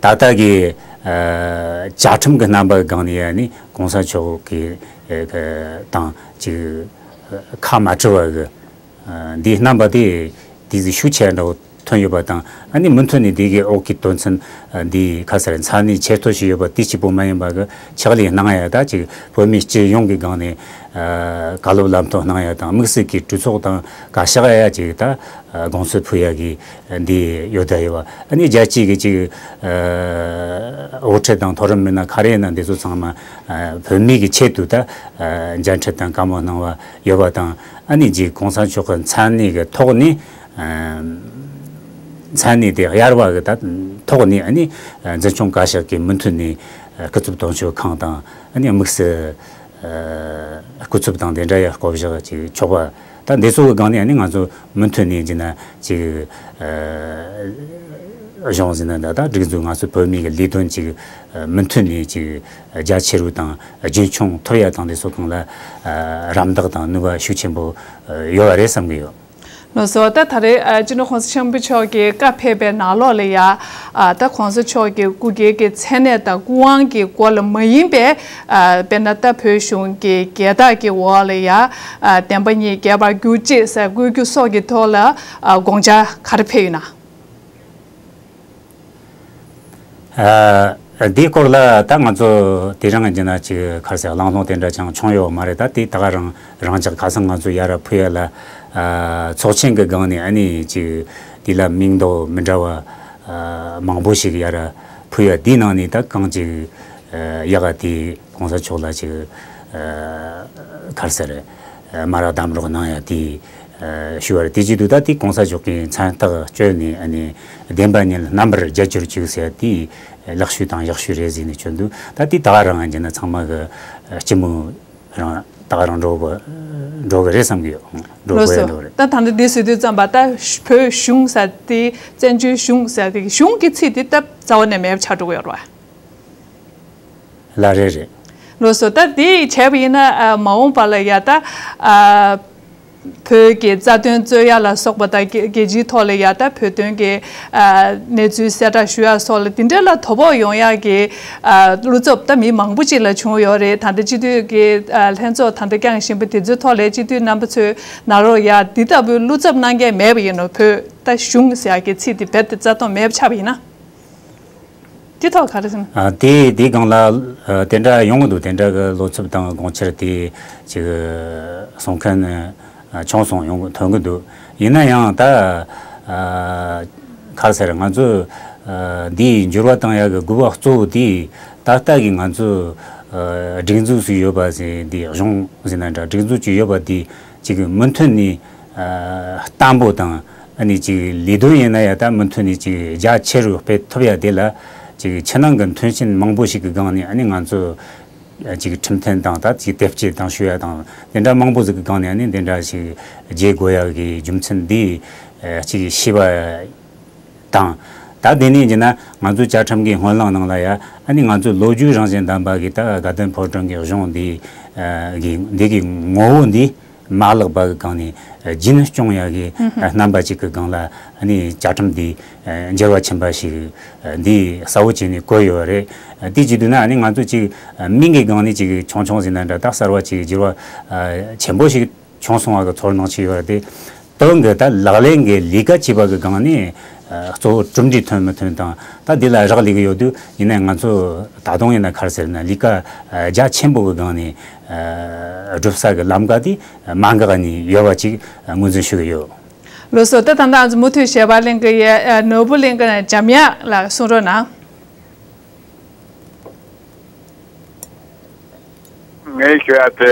ད་ལྟ་གི་ཨ་བཅའ་ཁྲིམས་ཀྱི་རྣམ་པ་སྒང་ནས་ཡ་ནི་གོང་ས་མཆོག་གི་ཨ་དང་ཅིག་ཁ་མ་བྲལ་བ་གི་ཨ་འདིའི་རྣམ་པ་དེ་དེ་ཟིག་ཤུགས་ཆེ་འདྲ་བོ་ཐོན་ཡོད་པ་དང་ཨ་ནི་མུ་མཐུད་ནས་དེ་གི་འོག་གི་དོན་ཚན་ཨ་འདི་ཁ་གསལ་མཚན་གནས་ཆེ་མཐོ་ཞིག་ཡོད་པ་དེ་གཅིག་པོ་མ་ཡིན་པ་གི་ཕྱག་ལས་གནང་ཡ་ད་ཅིག་བོད་མི་སྤྱི་ཡོངས་ཀྱི་སྒང་ནས་ཨ་བཀའ་སློབ་ལམ་སྟོན་གནང་ཡ་དང་དམིགས་བསལ་གྱི་གྲོས་ཚོགས་དང་བཀའ་ཤག་ཡ་ཅིག་ད་ཨ་དགོངས་ཚུལ་ཕུལ་ཡ་གི་འདི་ཡོད་ད་ཡོད་བ། ཨ་ནི་རྒྱལ་སྤྱི་གི་ཅིག་ཨ་དབུ་ཁྲིད་དང་མཐོ་རིམ་མི་སྣ་ག་རེ་ཡིན་ན་འདི་ཚོ་ཚང་མ་ཨ་བོད་མི་གི་ཆེད་དུ་ད་ཨ་མཇལ་འཕྲད་དང་བཀའ་མོལ་གནང་བ་ཡོད་པ་དང་ཨ་ནི་ཅིག་གོང་ས་མཆོག་གི་མཚན་གནས་ཀྱི་ཐོག་ནས་ཨ་མཚན་གནས་དེ་གཡར་བ་གི་ད་ཐོག་ནས་ཨ་ནི་ཨ་འཛིན་སྐྱོང་བཀའ་ཤག་གིས་མུ་མཐུད་ནས་ཨ་སྐུ་ཚབ་དོན་གཅོད་ཁང་དང་ཨ་ནི་དམིགས་བསལ་ཨ་སྐུ་ཚབ་དང་དེ་འདྲ་ཡ་བསྐོ་གཞག་ཅིག་ཆོག་པ། ད་འདི་ཚོ་གི་སྒང་ནས་ཨ་ནི་ང་ཚོ་མུ་མཐུད་ནས་ཅིག་ན་ཅིག་ཨ་གཞུང་ཟིན་ན་འདྲ་ད་སྒྲིག་འཛུགས་ང་ཚོ་བོད་མི་གི་ལས་དོན་ཅིག་ཨ་མུ་མཐུད་ནས་ཅིག་རྒྱ་ཆེ་རུ་དང་རྒྱུན་འཁྱོངས་ཐུབ་ཡ་དང་འདི་ཚོ་གང་ལ་ཨ་རམ་འདེགས་དང་ནུས་པ་ཤུགས་ཆེན་པོ་ཡོད་པ་རེད་བསམ་གི་ཡོད། ལགས་སོ། ད་ད་རེས་ཨ་སྤྱི་ནོར་༸གོང་ས་༸སྐྱབས་མགོན་ཆེན་པོ་མཆོག་གི་བཀའ་ཕེབས་པའི་ནང་ལོགས་ལ་ཡ་ཨ་ད་༸གོང་ས་མཆོག་གི་སྐུ་སྒེར་གྱི་མཚན་གནས་དང་སྐུ་དབང་གི་སྐོར་ལ་མ་ཡིན་པའི་ཨ་དཔེར་ན་ད་བོད་གཞུང་གི་རྒྱལ་དར་གྱི་འོག་ལ་ཡ་ཨ་བདེན་པ་གཉིས་རྒྱལ་བར་གྱུར་ཅིག་ཟེར་བཀོད་རྒྱུ་སོགས་ཀྱི་ཐོག་ལ་ཨ་དགོངས་འཆར་ག་རེ་ཕེབས་ཡོད་ན། ཨ་འདིའི་སྐོར་ལ་ད་ང་ཚོ་དེ་རིང་གི་ན་ཅིག་ག་རེ་ཟེར་གླེང་སློང་དེ་འདྲ་ཅང་བྱུང་ཡོད་མ་རེད། ད་དེ་ད་ག་རང་རང་ཅག་ཁ་སང་ང་ཚོ་ཡར་ཕུལ་ཡ་ལ་ཨ་ཚོགས་ཆེན་གྱི་སྒང་ནས་ཨ་ནི་ཅིག་དེ་ལ་མིང་འདོགས་མི་འདྲ་བ་ཨ་མང་པོ་ཞིག་ཡར་ཕུལ་ཡ་དེའི་ནང་ནས་ད་གང་ཅིག་ཨ་ཡག་ག་དེ་གོང་ས་མཆོག་ལ་ཅིག་ཨ་ག་རེ་ཟེར་མ་ར་གདམ་རོགས་གནང་ཡ་དེ་ཨ་ཞུ་བར་དེ་བྱེད་དུས་ད་དེ་གོང་ས་མཆོག་གི་མཚན་རྟགས་བསྐྱོན་ནས་ཨ་ནི་བདེན་པ་ཉིད་རྣམ་པར་རྒྱལ་གྱུར་ཅིག་ཟེར་དེ་ལེགས་ཤོས་དང་ཡག་ཤོས་རེད་ཟེར་ནས་བསྐྱོན་འདུག་ད་དེ་ད་ག་རང་ཡིན་ན་ཚང་མ་གི་སྤྱི་མོས་རང་ད་ག་རང་འགྲོ་དགོས་འགྲོ་གི་རེད་བསམ་གི་ཡོད། འགྲོ་ལགས་དགོས་ཡ་སོ། འགྲོ་གི་རེད། ད་ད་ལྟ་འདི་ཟེར་དུས་ཙམ་པ་ད་བོད་གཞུང་ཟེར་དེ་བཙན་བྱོལ་གཞུང་ཟེར་དེ་གཞུང་གི་ཚིག་དེ་ད་རྩ་བ་ནས་མེད་པ་ཆགས་འགྲོ་གི་ཡོད་རེད་བ། ལགས་རེད་རེད། ལགས་སོ། ད་དེ་བྱས་པ་ཡིན་ན་ཨ་མ་འོངས་པ་ལ་ཡ་ད་ཨ་བོད་ཀྱི་རྩ་དོན་རྩོད་ཡ་ལ་སོགས་པ་དང་རྒྱལ་རྒྱལ་སྤྱིའི་ཐོག་ལ་ཡ་ད་བོད་དོན་གྱི་ཨ་གནས་ཚུལ་གསལ་བསྒྲགས་ཞུ་ཡ་སོགས་ལ་དེ་འདྲ་ལ་དོ་ཕོག་ཡོང་ཡ་གི་ཨ་བློ་འཚབ་ད་མི་མང་པོ་ཅིག་ལ་བྱུང་ཡོད་རེད། ད་ལྟ་སྤྱི་འཐུས་ཀྱི་ཨ་ལྷན་ཚོགས་ད་ལྟ་བསྐྱངས་བཞིན་པ་དེ་ཚོའི་ཐོག་ལ་སྤྱི་འཐུས་རྣམ་པ་ཚོས་ན་རོགས་ཡ་འདི་ལྟ་བུའི་བློ་འཚབ་གནང་མཁན་མེད་པ་ཡིན་ནོ། བོད་ད་གཞུང་ཟེར་ཡ་གི་ཚིག་དེ་རྦད་དེ་རྩ་དོན་མེད་པ་ཆགས་པ་ཡིན་ན། དེ་ཐོག་ག་རེ་ཟེར་ན། ཨ་དེ་དེའི་སྒང་ལ་ཨ་དེ་འདྲ་ཡོང་གི་འདུག་དེ་འདྲ་གི་བློ་འཚབ་དང་དགོངས་འཆར་དེ་ཅིག་གསུང་མཁན་ཨ་བྱུང་སོང་ཡོང་གི་ཐོན་གི་འདུག་ཡིན་ན་ཡང་ད་ཨ་ག་རེ་ཟེར་ང་ཚོས་ཨ་འདིའི་འགྱུར་བ་བཏང་ཡག་གི་དགོས་པ་གཙོ་བོ་དེ་ད་ལྟ་གི་ང་ཚོས་ཨ་སྒྲིག་འཛུགས་སུ་ཡོད་པ་ཟེར་འདི་གཞུང་ཟེར་ན་འདྲ་སྒྲིག་འཛུགས་ཅིག་ཡོད་པ་དེ་ཅིག་མུ་མཐུད་ནས་ཨ་བརྟན་པོ་དང་ཨ་ནི་ཅིག་ལས་དོན་ཡིན་ན་ཡང་ད་མུ་མཐུད་ནས་ཅིག་རྒྱ་ཆེ་རུ་སྤེལ་ཐུབ་ཡ་དེ་ལ་ཅིག་ཕྱི་ནང་གི་མཐུན་རྐྱེན་མང་པོ་ཞིག་གི་སྒང་ནས་ཨ་ནི་ང་ཚོ་ཅིག་ཁྲིམས་མཐུན་དང་ད་ཅིག་དེབ་སྐྱེལ་དང་ཞུ་ཡ་དང་དེ་འདྲ་མང་པོ་ཞིག་གི་སྒང་ནས་ཨ་ནི་དེ་འདྲ་ཞིག་བརྗེ་དགོས་ཡ་གི་རྒྱུ་མཚན་འདི་ཅིག་ཤེས་པ་དང་། ད་དེ་ནས་ཡིན་ན་ང་ཚོའི་བཅའ་ཁྲིམས་ཀྱི་སྔོན་ལངས་ནང་ལ་ཡ་ཨ་ནི་ང་ཚོའི་ལོ་རྒྱུས་རང་བཞིན་ལྡན་པ་གི་ད་དགའ་ལྡན་ཕོ་བྲང་གི་གཞུང་འདི་གི་འདི་གི་ངོ་བོ་འདི། མ་ལག་པ་གི་སྒང་ནས་རྒྱུན་སྐྱོང་ཡག་གི་རྣམ་པ་ཅིག་གི་སྒང་ལ་ཨ་ནི་བཅའ་ཁྲིམས་འདི་འགྱུར་བ་ཕྱིན་པ་ཞིག་འདི་གསལ་བོ་བྱས་ནས་བཀོད་ཡོད་རེད། དེ་བྱེད་དུས་ན་ཨ་ནི་ང་ཚོ་ཅིག་མིང་གི་སྒང་ནས་ཅིག་ཆུང་ཆུང་ཟིན་ན་འདྲ། ད་གསར་བ་ཅིག་འགྱུར་བ་ཆེན་པོ་ཞིག་བྱུང་སོང་བ་གི་ཚོར་སྣང་ཅིག་ཡོད་རེད། དེ་དོན་གི་ད་ལག་ལེན་གི་ལས་ཀ་བྱེད་པ་གི་སྒང་ནས་གཙོ་བོ་གྲུབ་འབྲས་ཐོན་མི་ཐོན་དང་ད་འདི་ལ་རག་ལས་གི་ཡོད་དུས། ཡིན་ནའི་ང་ཚོ་ད་དུང་ཡིན་ན་ག་རེ་ཟེར་ན་ལས་ཀ་རྒྱ་ཆེན་པོ་གི་སྒང་ནས་སྒྲུབ་ས་གི་ལམ་ཀ་དེ་མ་འགག་ནས་ཡོད་པ་ཅིག་ངོས་འཛིན་ཞུ་གི་ཡོད། ལགས་སོ། ད་ད་ལྟ་ང་ཚོ་མུ་མཐུད་ཞལ་པར་ལེན་གི་ཡོད། ནོར་བུ་གླིང་གི་འཇམ་དབྱངས་ལགས་གསུང་རོགས་གནང་། ངས་ཞུ་ཡ་དེ།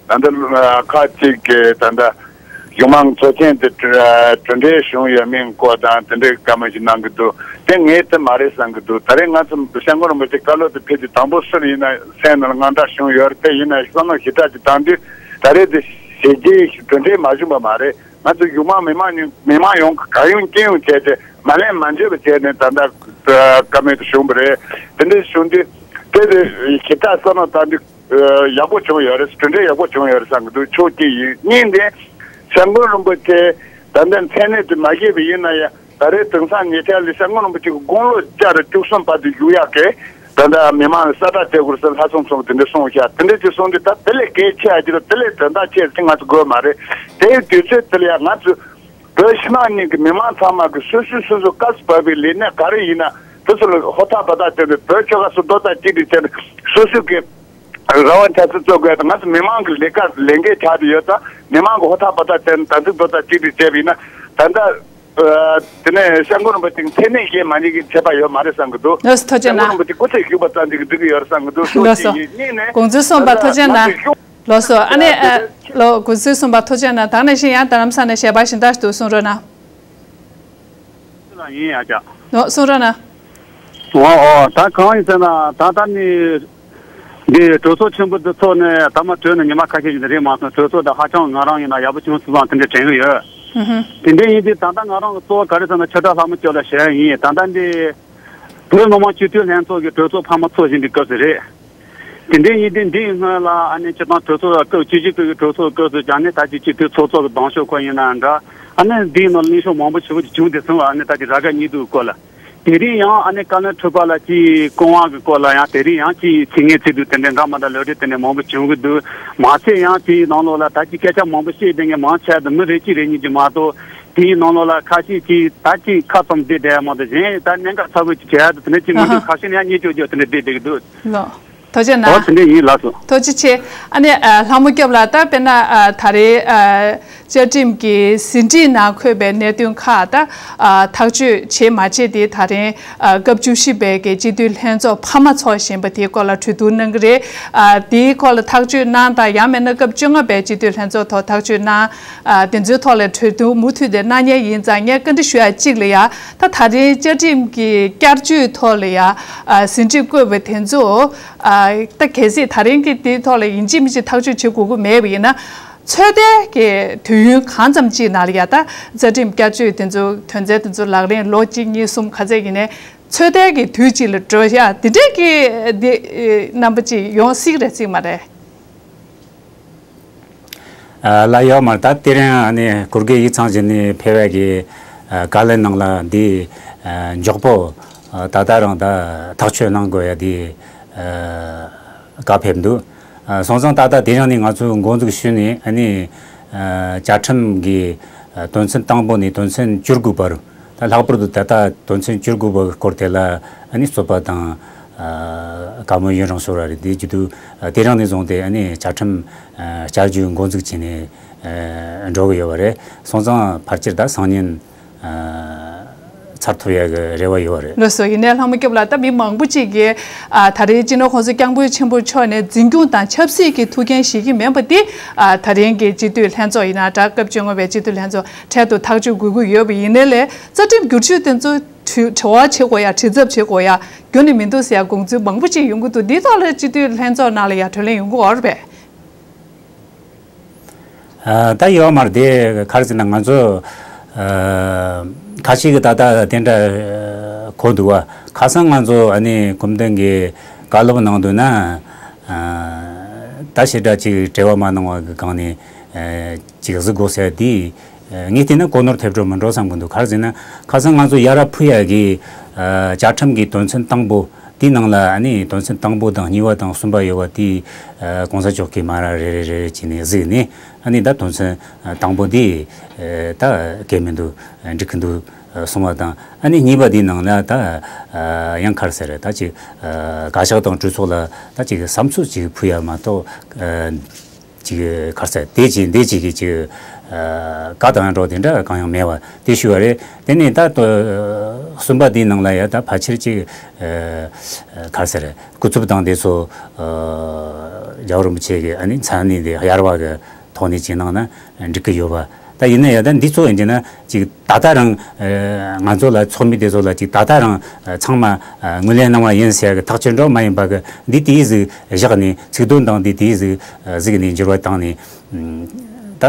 ད་ལྟ་ཁག་ཅིག་གིས་ད་ལྟ་གཞུང་མང་ཚོགས་ཆེན་དེ་གྲུབ་གྲུབ་འབྲས་བྱུང་ཡོད་མིན་སྐོར་དང་དེ་འདྲའི་བཀའ་མོལ་ཞིག་གནང་གི་འདུག་དེ་ངས་དེ་མ་རེད་བསམ་གི་འདུག་ད་རེས་ང་ཚོ་སྐྱབས་མགོན་རིན་པོ་ཆེ་བཀའ་སློབ་དེ་ཕེབས་དུས་དང་པོ་སུ་ལ་ཡིན་ན་སེམས་ནང་ལ་དངངས་སྐྲག་བྱུང་ཡོད་རེད། དེ་ཡིན་ན་བསམ་བློ་ཞེ་དྲག་ཅིག་བཏང་དུས་ད་རེས་དེ་ཞེ་གི་གྲུབ་འབྲས་མ་བྱུང་བ་མ་རེད། ང་ཚོ་གཞུང་མང་མི་མང་ཉུང་མི་མང་ཡོངས་གང་ཡོང་ཅི་ཡོང་བྱས་ཏེ་མ་ལན་མ་འཇལ་བ་བྱས་ནས་ད་ལྟ་བཀའ་མོལ་དུ་བྱུང་བ་རེད། དེ་འདྲ་བྱུང་དུས་དེ་དེ་ཞེ་དྲག་བསམ་བློ་བཏང་དུས་ཡག་པོ་བྱུང་ཡོད་རེད། གྲུབ་འབྲས་ཡག་པོ་བྱུང་ཡོད་རེད་བསམ་གི་འདུག་ཕྱོགས་གཅིག་ཡིན། གཉིས་ནས་སྐྱབས་མགོན་རིན་པོ་ཆེ་ད་ལྟ་མཚན་གནས་དུ་མ་བཞེས་པ་ཡིན་ན་ཡང་ད་རེས་དེང་སང་ཉེ་ཆར་ལ་སྐྱབས་མགོན་རིན་པོ་ཆེ་གི་དགུང་ལོ་བརྒྱ་དང་བཅུ་གསུམ་བར་དུ་བཞུགས་ཡག་གི་ད་ལྟ་མི་མང་ལ་གསལ་བསྒྲགས་བྱེད་དགོས་ཟེར་ལྷག་བསམ་སོང་དེ་འདྲ་གསུངས་ཤག་དེ་འདྲ་ཅིག་གསུངས་དུས་ད་དེ་ལས་གལ་ཆེ་བ་ཅིག་ལ་དེ་ལས་དོན་དག་ཆེ་བ་ཅིག་ང་ཚོ་དགོས་མ་རེད། དེའི་དུས་ཚོད་དེ་ལ་ཡང་ང་ཚོ་བོད་ཕྱི་ནང་གཉིས་ཀྱི་མི་མང་ཚང་མ་གི་སོ་སོའི་སོ་སོའི་སྐབས་སུ་བབས་པའི་ལས་གནས་ག་རེ་ཡིན་ན་དེ་ཚོ་ལ་ཧུར་ཐག་འབད་ཐག་བྱས་ནས་བོད་ཆོལ་ཁ་གསུམ་རྡོག་རྩ་གཅིག་སྒྲིལ་བྱས་ནས་སོ་སོའི་གི་རང་དབང་ཆབ་སྲིད་བཙུགས་དགོས་དང་། ང་ཚོ་མི་མང་གི་ལས་ཀ་ལས་འགན་ཆགས་བསྡད་ཡོད་ཙང་མི་མང་གི་ཧུར་ཐག་འབད་ཐག་བྱས་ནས་ད་ཚིག་རྡོག་རྩ་གཅིག་སྒྲིལ་བྱས་པ་ཡིན་ན་ད་ལྟ། དེ་ནས་སྐྱབས་མགོན་རིན་པོ་ཆེ་མཚན་གནས་བཞེས་མ་བཞེས་ཀྱི་ཁྱད་པར་ཡོད་མ་རེད་བསམ་གྱི་འདུག་ལགས་སོ། ཐུགས་རྗེ་གནང་། སྐྱབས་མགོན་རིན་པོ་ཆེ་སྐུ་ཚེ་བཞུགས་པ་ཙམ་གྱིས་འགྲིག་གི་ཡོད་རེད་བསམ་གྱི་འདུག་ལགས་སོ། ཕྱོགས་གཅིག་ཡིན། གཉིས་ནས་དགོངས་ཚུལ་གསུངས་པ་ཐུགས་རྗེ་གནང་། ལགས་སོ། ཨ་ནི་ཨ་ལོ་དགོངས་ཚུལ་གསུངས་པ་ཐུགས་རྗེ་གནང་། ད་ནང་བཞིན་ཡང་རྡ་རམ་ས་ནས་ཞལ་པར་གཞན་དག་ཞིག་འདུག་གསུང་རོགས་གནང་། ལགས་ཡིན་ཡ་ཅག་ལགས་གསུང་རོགས་གནང་། འོ་འོ་ད་གང་ཡིན་ཟེར་ན་ད་ལྟ་ནི། འདི་གྲོས་ཚོགས་ཆེན་པོ་འདི་ཚོགས་ནས་ད་མ་གྲོལ་ནས་ཉི་མ་ཁ་ཤས་ཤིག་རེད་མ་སོང་། གྲོས་ཚོགས་འདི་ཧ་ཅང་ང་རང་ཡིན་ན་ཡག་པོ་བྱུང་སོང་བསམ་དེ་འདྲ་དྲན་གི་ཡོད། ཨུ་ཧུ། དེ་འདྲ་ཡིན་དུས་ད་ལྟ་ང་རང་གི་གཙོ་བོ་ག་རེ་ཟེར་ན་ཆོས་གྲགས་ལྷ་མོ་སྐྱབས་ལ་ཞུ་ཡ་ཡིན། ད་ལྟ་འདི་བོད་མི་མང་སྤྱི་འཐུས་ལྷན་ཚོགས་ཀྱི་གྲོས་ཚོགས་འཕར་མ་ཚོགས་བཞིན་པའི་སྐབས་སུ་རེད། དེ་འདྲ་ཡིན་དུས་འདིའི་སྔོན་ལ་ཨ་ནི་སྤྱི་བཏང་གྲོས་ཚོགས་སྐབས་བཅུ་བཞི་པའི་གྲོས་ཚོགས་སྐབས་སུ་ཀྱང་ནི་ད་ཅིག་སྤྱི་འཐུས་ཚོགས་གཙོ་གི་གདན་ཞུ་སྐོར་ཡིན་ན་འདྲ། ཨ་ནི་འདིའི་ནང་ལ་ལེན་ཕྱོགས་མང་པོ་ཞེ་པོ་ཅིག་བྱུང་བསྡད་སོང་བ། ཨ་ནི་ད་ཅིག་ར་ག་གཉིས་འདུག་སྐོར་ལ། དེ་རིང་ཡང་ཨ་ནི་བཀའ་བློན་ཁྲི་པ་ལགས་ཀྱིས་བསྐོ་དབང་གི་སྐོར་ལ་ཡང་དེ་རིང་ཡང་ཅིག་ཚིག་ངན་ཚིག་སྡུག་དེ་འདྲའི་འདྲ་མ་འདྲ་ལབ་རེས་དེ་འདྲ་མང་པོ་བྱུང་གི་འདུག་མ་ཚད་ཡང་དེའི་ནང་ལོགས་ལ་ད་ཅིག་སྐད་ཆ་མང་པོ་བཤད་བསྡད་མཁན་མང་ཆེ་བ་དེ་མི་རེ་གཅིག་རེ་གཉིས་ཀྱིས་མ་གཏོགས། དེའི་ནང་ལོགས་ལ་ཁ་ཤས་ཀྱིས་ད་ཅིག་ཁ་ཙམ་བསྡད་བསྡད་ཡ་མ་གཏོགས་གཞན་ད་གནད་འགག་ཚ་པོ་ཅིག་བྱས་ཡ་དེ་འདྲ་ཅིག་མི་འདུག་ཁ་ཤས་ནས་ཡང་གཉིད་སྐྱོ་སྐྱོ་དེ་འདྲ་བསྡད་བསྡད་ཀྱི་འདུག་ལགས། ཐུགས་རྗེ་གནང་། ཨོ་དེ་འདྲ་ཡིན། ལགས་སོ། ཐུགས་རྗེ་ཆེ། ཨ་ནི་ཨ་ལྷ་མོ་སྐྱབས་ལགས། ད་དཔེར་ན་ཨ་ད་རེས་ཨ་བཅའ་ཁྲིམས་ཀྱི་ཟིན་བྲིས་ནང་འཁོད་པའི་གནད་དོན་ཁག་ད་ཨ་ཐག་གཅོད་བྱེད་མ་བྱེད་དེ་ད་རིང་ཨ་སྐབས་བཅུ་བཞི་པའི་གི་སྤྱི་འཐུས་ལྷན་ཚོགས་འཕར་མ་ཚོགས་བཞིན་པ་དེའི་སྐོར་ལ་གྲོས་བསྡུར་གནང་གི་རེད། ཨ་དེའི་སྐོར་ལ་ཐག་གཅོད་གནང་དང་ཡང་མིན་ན་སྐབས་བཅོ་ལྔ་པའི་སྤྱི་འཐུས་ལྷན་ཚོགས་ཐོག་ཐག་གཅོད་གནང་། ཨ་དེ་ཚོའི་ཐོག་ལ་གྲོས་བསྡུར་མུ་མཐུད་དེ་གནང་མཁན་ཡིན་ཙང་། ངས་བཀའ་འདྲི་ཞུ་ཡ་གཅིག་ལ་ཡ། ད་ད་རིང་བཅའ་ཁྲིམས་ཀྱི་བསྐྱར་བཅོས་ཐོག་ལ་ཡ་ཨ་ཟིན་བྲིས་བཀོད་པ་དེ་ཚོ། ཨ་ད་གལ་སྲིད་ད་རིང་གི་དེའི་ཐོག་ལ་ཡིན་གཅིག་མིན་གཅིག་ཐག་གཅོད་བྱེད་དགོས་ཀྱི་མེད་པ་ཡིན་ན། ཚོད་ལྟའི་གི་དུས་ཡུན་གང་ཙམ་ཅིག་ནང་ལ་ཡ། ད་རྩ་ཁྲིམས་བསྐྱར་བཅོས་དེ་ཚོ་དོན་ཚན་དེ་ཚོ་ལག་ལེན་ལོ་གཅིག་གཉིས་གསུམ་ག་ཚད་ཡིན་ནའི་ཚོད་ལྟའི་གི་དུས་གཅིག་ལ་འགྲོ་ཡ་དེ་འདྲའི་གི་དེ་རྣམ་པ་ཅིག་ཡོང་སྲིད་རེད་སྲིད་མ་རེད། ཨ་ལགས་ཡོད་མ་རེད། ད་དེ་རིང་ཨ་ནི་གུར་དགེ་ཡིག་ཚང་བཞི་ནས་ཕེབས་པའི་གི་ཨ་བཀའ་བློན་ནང་ལ་འདི་ཨ་མགྱོགས་པོ་ཨ་ད་ལྟ་རང་ད་ཐག་གཅོད་གནང་དགོས་ཡ་འདི་ཨ་བཀའ་ཕེབས་འདུག་ཨ་སོང་ཙང་ད་ལྟ་དེ་རིང་ནས་ང་ཚོས་འགོ་འཛུགས་ཞུས་ནས་ཨ་ནི་ཨ་བཅའ་ཁྲིམས་ཀྱི་ཨ་དོན་ཚན་དང་པོ་ནས་དོན་ཚན་བཅུ་དགུ་བར། ད་ལྷག་པར་དུ་ད་ལྟ་དོན་ཚན་བཅུ་དགུ་པའི་སྐོར་དེ་ལ་ཨ་ནི་རྩོད་པ་དང་ཨ་བཀའ་མོལ་ཡུན་རིང་ཤོར་བ་རེད། དེ་བརྒྱུད་དུ་ཨ་དེ་རིང་ནས་བཟུང་སྟེ་ཨ་ནི་བཅའ་ཁྲིམས་ཨ་བསྐྱར་བཅོས་འགོ་འཛུགས་བྱས་ནས་ཨ་འགྲོ་གི་ཡོད་པ་རེད། སོང་ཙང་ཕལ་ཆེར་ད་སང་ཉིན་ཨ་ཚར་ཐུབ་ཡ་གི་རེ་བ་ཡོད་པ་རེད། ལགས་སོ། ཡིན་ནའི་ལྷ་མོ་སྐྱབས་ལགས། ད་མི་མང་པོ་ཅིག་གིས་ཨ་ད་རེས་སྤྱི་ནོར་༸གོང་ས་༸སྐྱབས་མགོན་ཆེན་པོ་མཆོག་ནས་འཛིན་སྐྱོང་དང་ཆབ་སྲིད་ཀྱི་ཐུགས་འགན་བཞེས་ཀྱི་མིན་པ་དེ་ཨ་ད་རིང་གི་སྤྱི་འཐུས་ལྷན་ཚོགས་ཡིན་ན་འདྲ། སྐབས་བཅོ་ལྔ་པའི་སྤྱི་འཐུས་ལྷན་ཚོགས་འཕྲལ་དུ་ཐག་གཅོད་དགོས་ཀྱི་ཡོད་པ་ཡིན་ནའི་ལས། རྩ་ཁྲིམས་བསྒྱུར་བཅོས་དེ་ཚོ་དྲི་དྲི་བ་བྱེད་དགོས་ཡ། དྲི་ཚབ་བྱེད་དགོས་ཡ་རྒྱུན་ནས་མི་འདུག་ཟེར་ཡ་དགོངས་ཚུལ་མང་པོ་ཅིག་ཡོང་གི་འདུག་འདི་ཐོག་ལ་སྤྱི་འཐུས་ལྷན་ཚོགས་ནང་ལ་ཡ་གྲོས་གླེང་ཡོང་གི་ཡོད་རེད་པས། ཨ་ད་ཡོད་མ་རེད། དེ་ག་རེ་ཟེར་ན་ང་ཚོ་ཨ་ཁ་ཤས་ཀྱིས་ད་ལྟ་དེ་འདྲ་གོ་འདུག་བ། ཁ་སང་ང་ཚོ་ཨ་ནི་གོམ་བདུན་གྱི་བཀའ་སློབ་གནང་དུས་ན་ཨ་ད་ཞེ་དྲག་ཅིག་དྲི་བ་མ་གནང་བ་གི་སྒང་ནས་ ཅིག་གཟིགས་དགོས་ཟེར་དེ། ངས་བལྟས་ན་གོ་ནོར་ཐེབས་འགྲོ་མི་འགྲོ་བསམ་གི་འདུག་ག་རེ་ཟེར་ན་ཁ་སང་ང་ཚོ་ཡ་རབས་ཕུད་ཡ་གི་བཅའ་ཁྲིམས་ཀྱི་དོན་ཚན་དང་པོ་དེའི་ནང་ལ་ཨ་ནི་དོན་ཚན་དང་པོ་དང་གཉིས་པ་དང་གསུམ་པ་ཡོད་པ་དེ་གོང་ས་མཆོག་གིས་མ་ར་རེ་རེ་རེ་རེ་བྱས་ནས་གཟིགས་ནས་ཨ་ནི་ད་དོན་ཚན་དང་པོ་དེ་ད་གལ་མི་འདུག་འགྲིག་གི་འདུག་གསུང་བ་དང་ཨ་ནི་གཉིས་པ་དེའི་ནང་ལ་ད་ཡང་ག་རེ་ཟེར་ད་ཅིག་བཀའ་ཤག་དང་གྲོས་ཚོགས་ལ་ད་ཅིག་བསམ་ཚུལ་ཅིག་ཕུལ་ཡ་མ་གཏོགས། ཅིག་ག་རེ་ཟེར་དེ་ཅིག་འདི་ཅིག་གི་ཅིག་བཀའ་དང་འགྲོ་དེ་འདྲ་གང་ཡང་མེད་པ་དེ་ཞུ་བ་རེད། དེ་ནས་ད་གསུམ་པ་དེའི་ནང་ལ་ཡ་ད་ཕལ་ཆེར་ཅིག་ག་རེ་ཟེར་སྐུ་ཚབ་དང་དེ་ཚོ་རྒྱལ་བ་རིན་པོ་ཆེ་གི་ཨ་ནི་མཚན་གནས་དེ་གཡར་བ་གི་ཐོག་ནས་ཅིག་གནང་ན་འགྲིག་གི་ཡོད་པ། ད་ཡིན་ན་ཡ་ད་འདི་ཚོ་ཡིན་གྱི་ན་ཅིག་ད་ལྟ་རང་ང་ཚོ་ལ་ཚོགས་མི་དེ་ཚོ་ལ་ཅིག་ད་ལྟ་རང་ཚང་མ་ངོས་ལེན་གནང་བ་ཡིན་ཟེར་གི་ཐག་གཅོད་འགྲོ་མ་ཡིན་པ་གི་འདི་དེའི་ཟིག་བཞག་ནས་ཚིག་དོན་དང་འདི་དེའི་ཟིག་གཟིགས་ནས་འགྱུར་བ་བཏང་ནས། ད་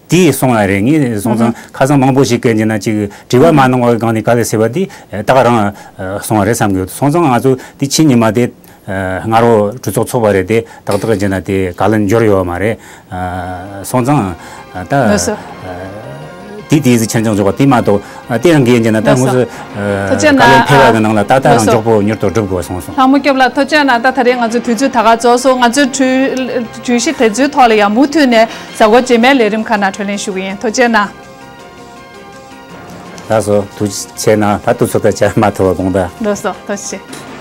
དེ་སོང་བ་རེད། ངས་སོང་ཙང་ཁ་སང་མང་པོ་ཞིག་གིས་ཡིན་ན་ཅིག་དྲི་བ་མ་གནང་བའི་སྒང་ནས་ག་ལེ་ཟེར་བ་དེ་ད་ག་རང་སོང་བ་རེད་བསམ་གི་ཡོད། སོང་ཙང་ང་ཚོ་དེ་ཕྱི་ཉི་མ་དེ་སྔ་རོ་གྲོས་ཚོགས་ཚོགས་པ་རེད་དེ་ཏག་ཏག་ཡིན་ན་དེ་ག་ལེ་འབྱོར་ཡོད་མ་རེད། སོང་ཙང་ད་དེ་དེ་ཟིག་ཆེན་ཆུང་འཇོག་པ་དེ་མ་གཏོགས། ཨ། དེ་རང་གི་ཡིན་གྱི་ན་ད་ལགས་སོ། ངོས་སུ་ཐུགས་རྗེ་གནང་། ག་ལེར་ཕེབས་པ་གི་ནང་ལ་ད་ལྟ་རང་ལགས་སོ། མགྱོགས་པོ་མྱུར་དུ་འགྲུབ་དགོས་གསུངས་སོང་། ལྷ་མོ་སྐྱབས་ལགས་ཐུགས་རྗེ་གནང་། ད་ད་རེས་ང་ཚོའི་དུས་ཚོད་ད་ག་རྫོགས་སོང་། ང་ཚོའི་གྲོས་གྲོས་གཞི་དེ་ཚོའི་ཐོག་ལ་ཡང་མུ་མཐུད་ནས་གཟའ་འཁོར་རྗེས་མའི་ལས་རིམ་ཁག་ནང་འཕྲོས་ལེན་ཞུ་གི་ཡིན། ཐུགས་རྗེ་གནང་། ལགས་སོ། ཐུགས་རྗེ་གནང་། ད་དུས་ཚོད་ད་ཆ་མ་ཐུབ་པ་དགོངས་དག་ལགས་སོ། ཐུགས་རྗེ་ཆེ།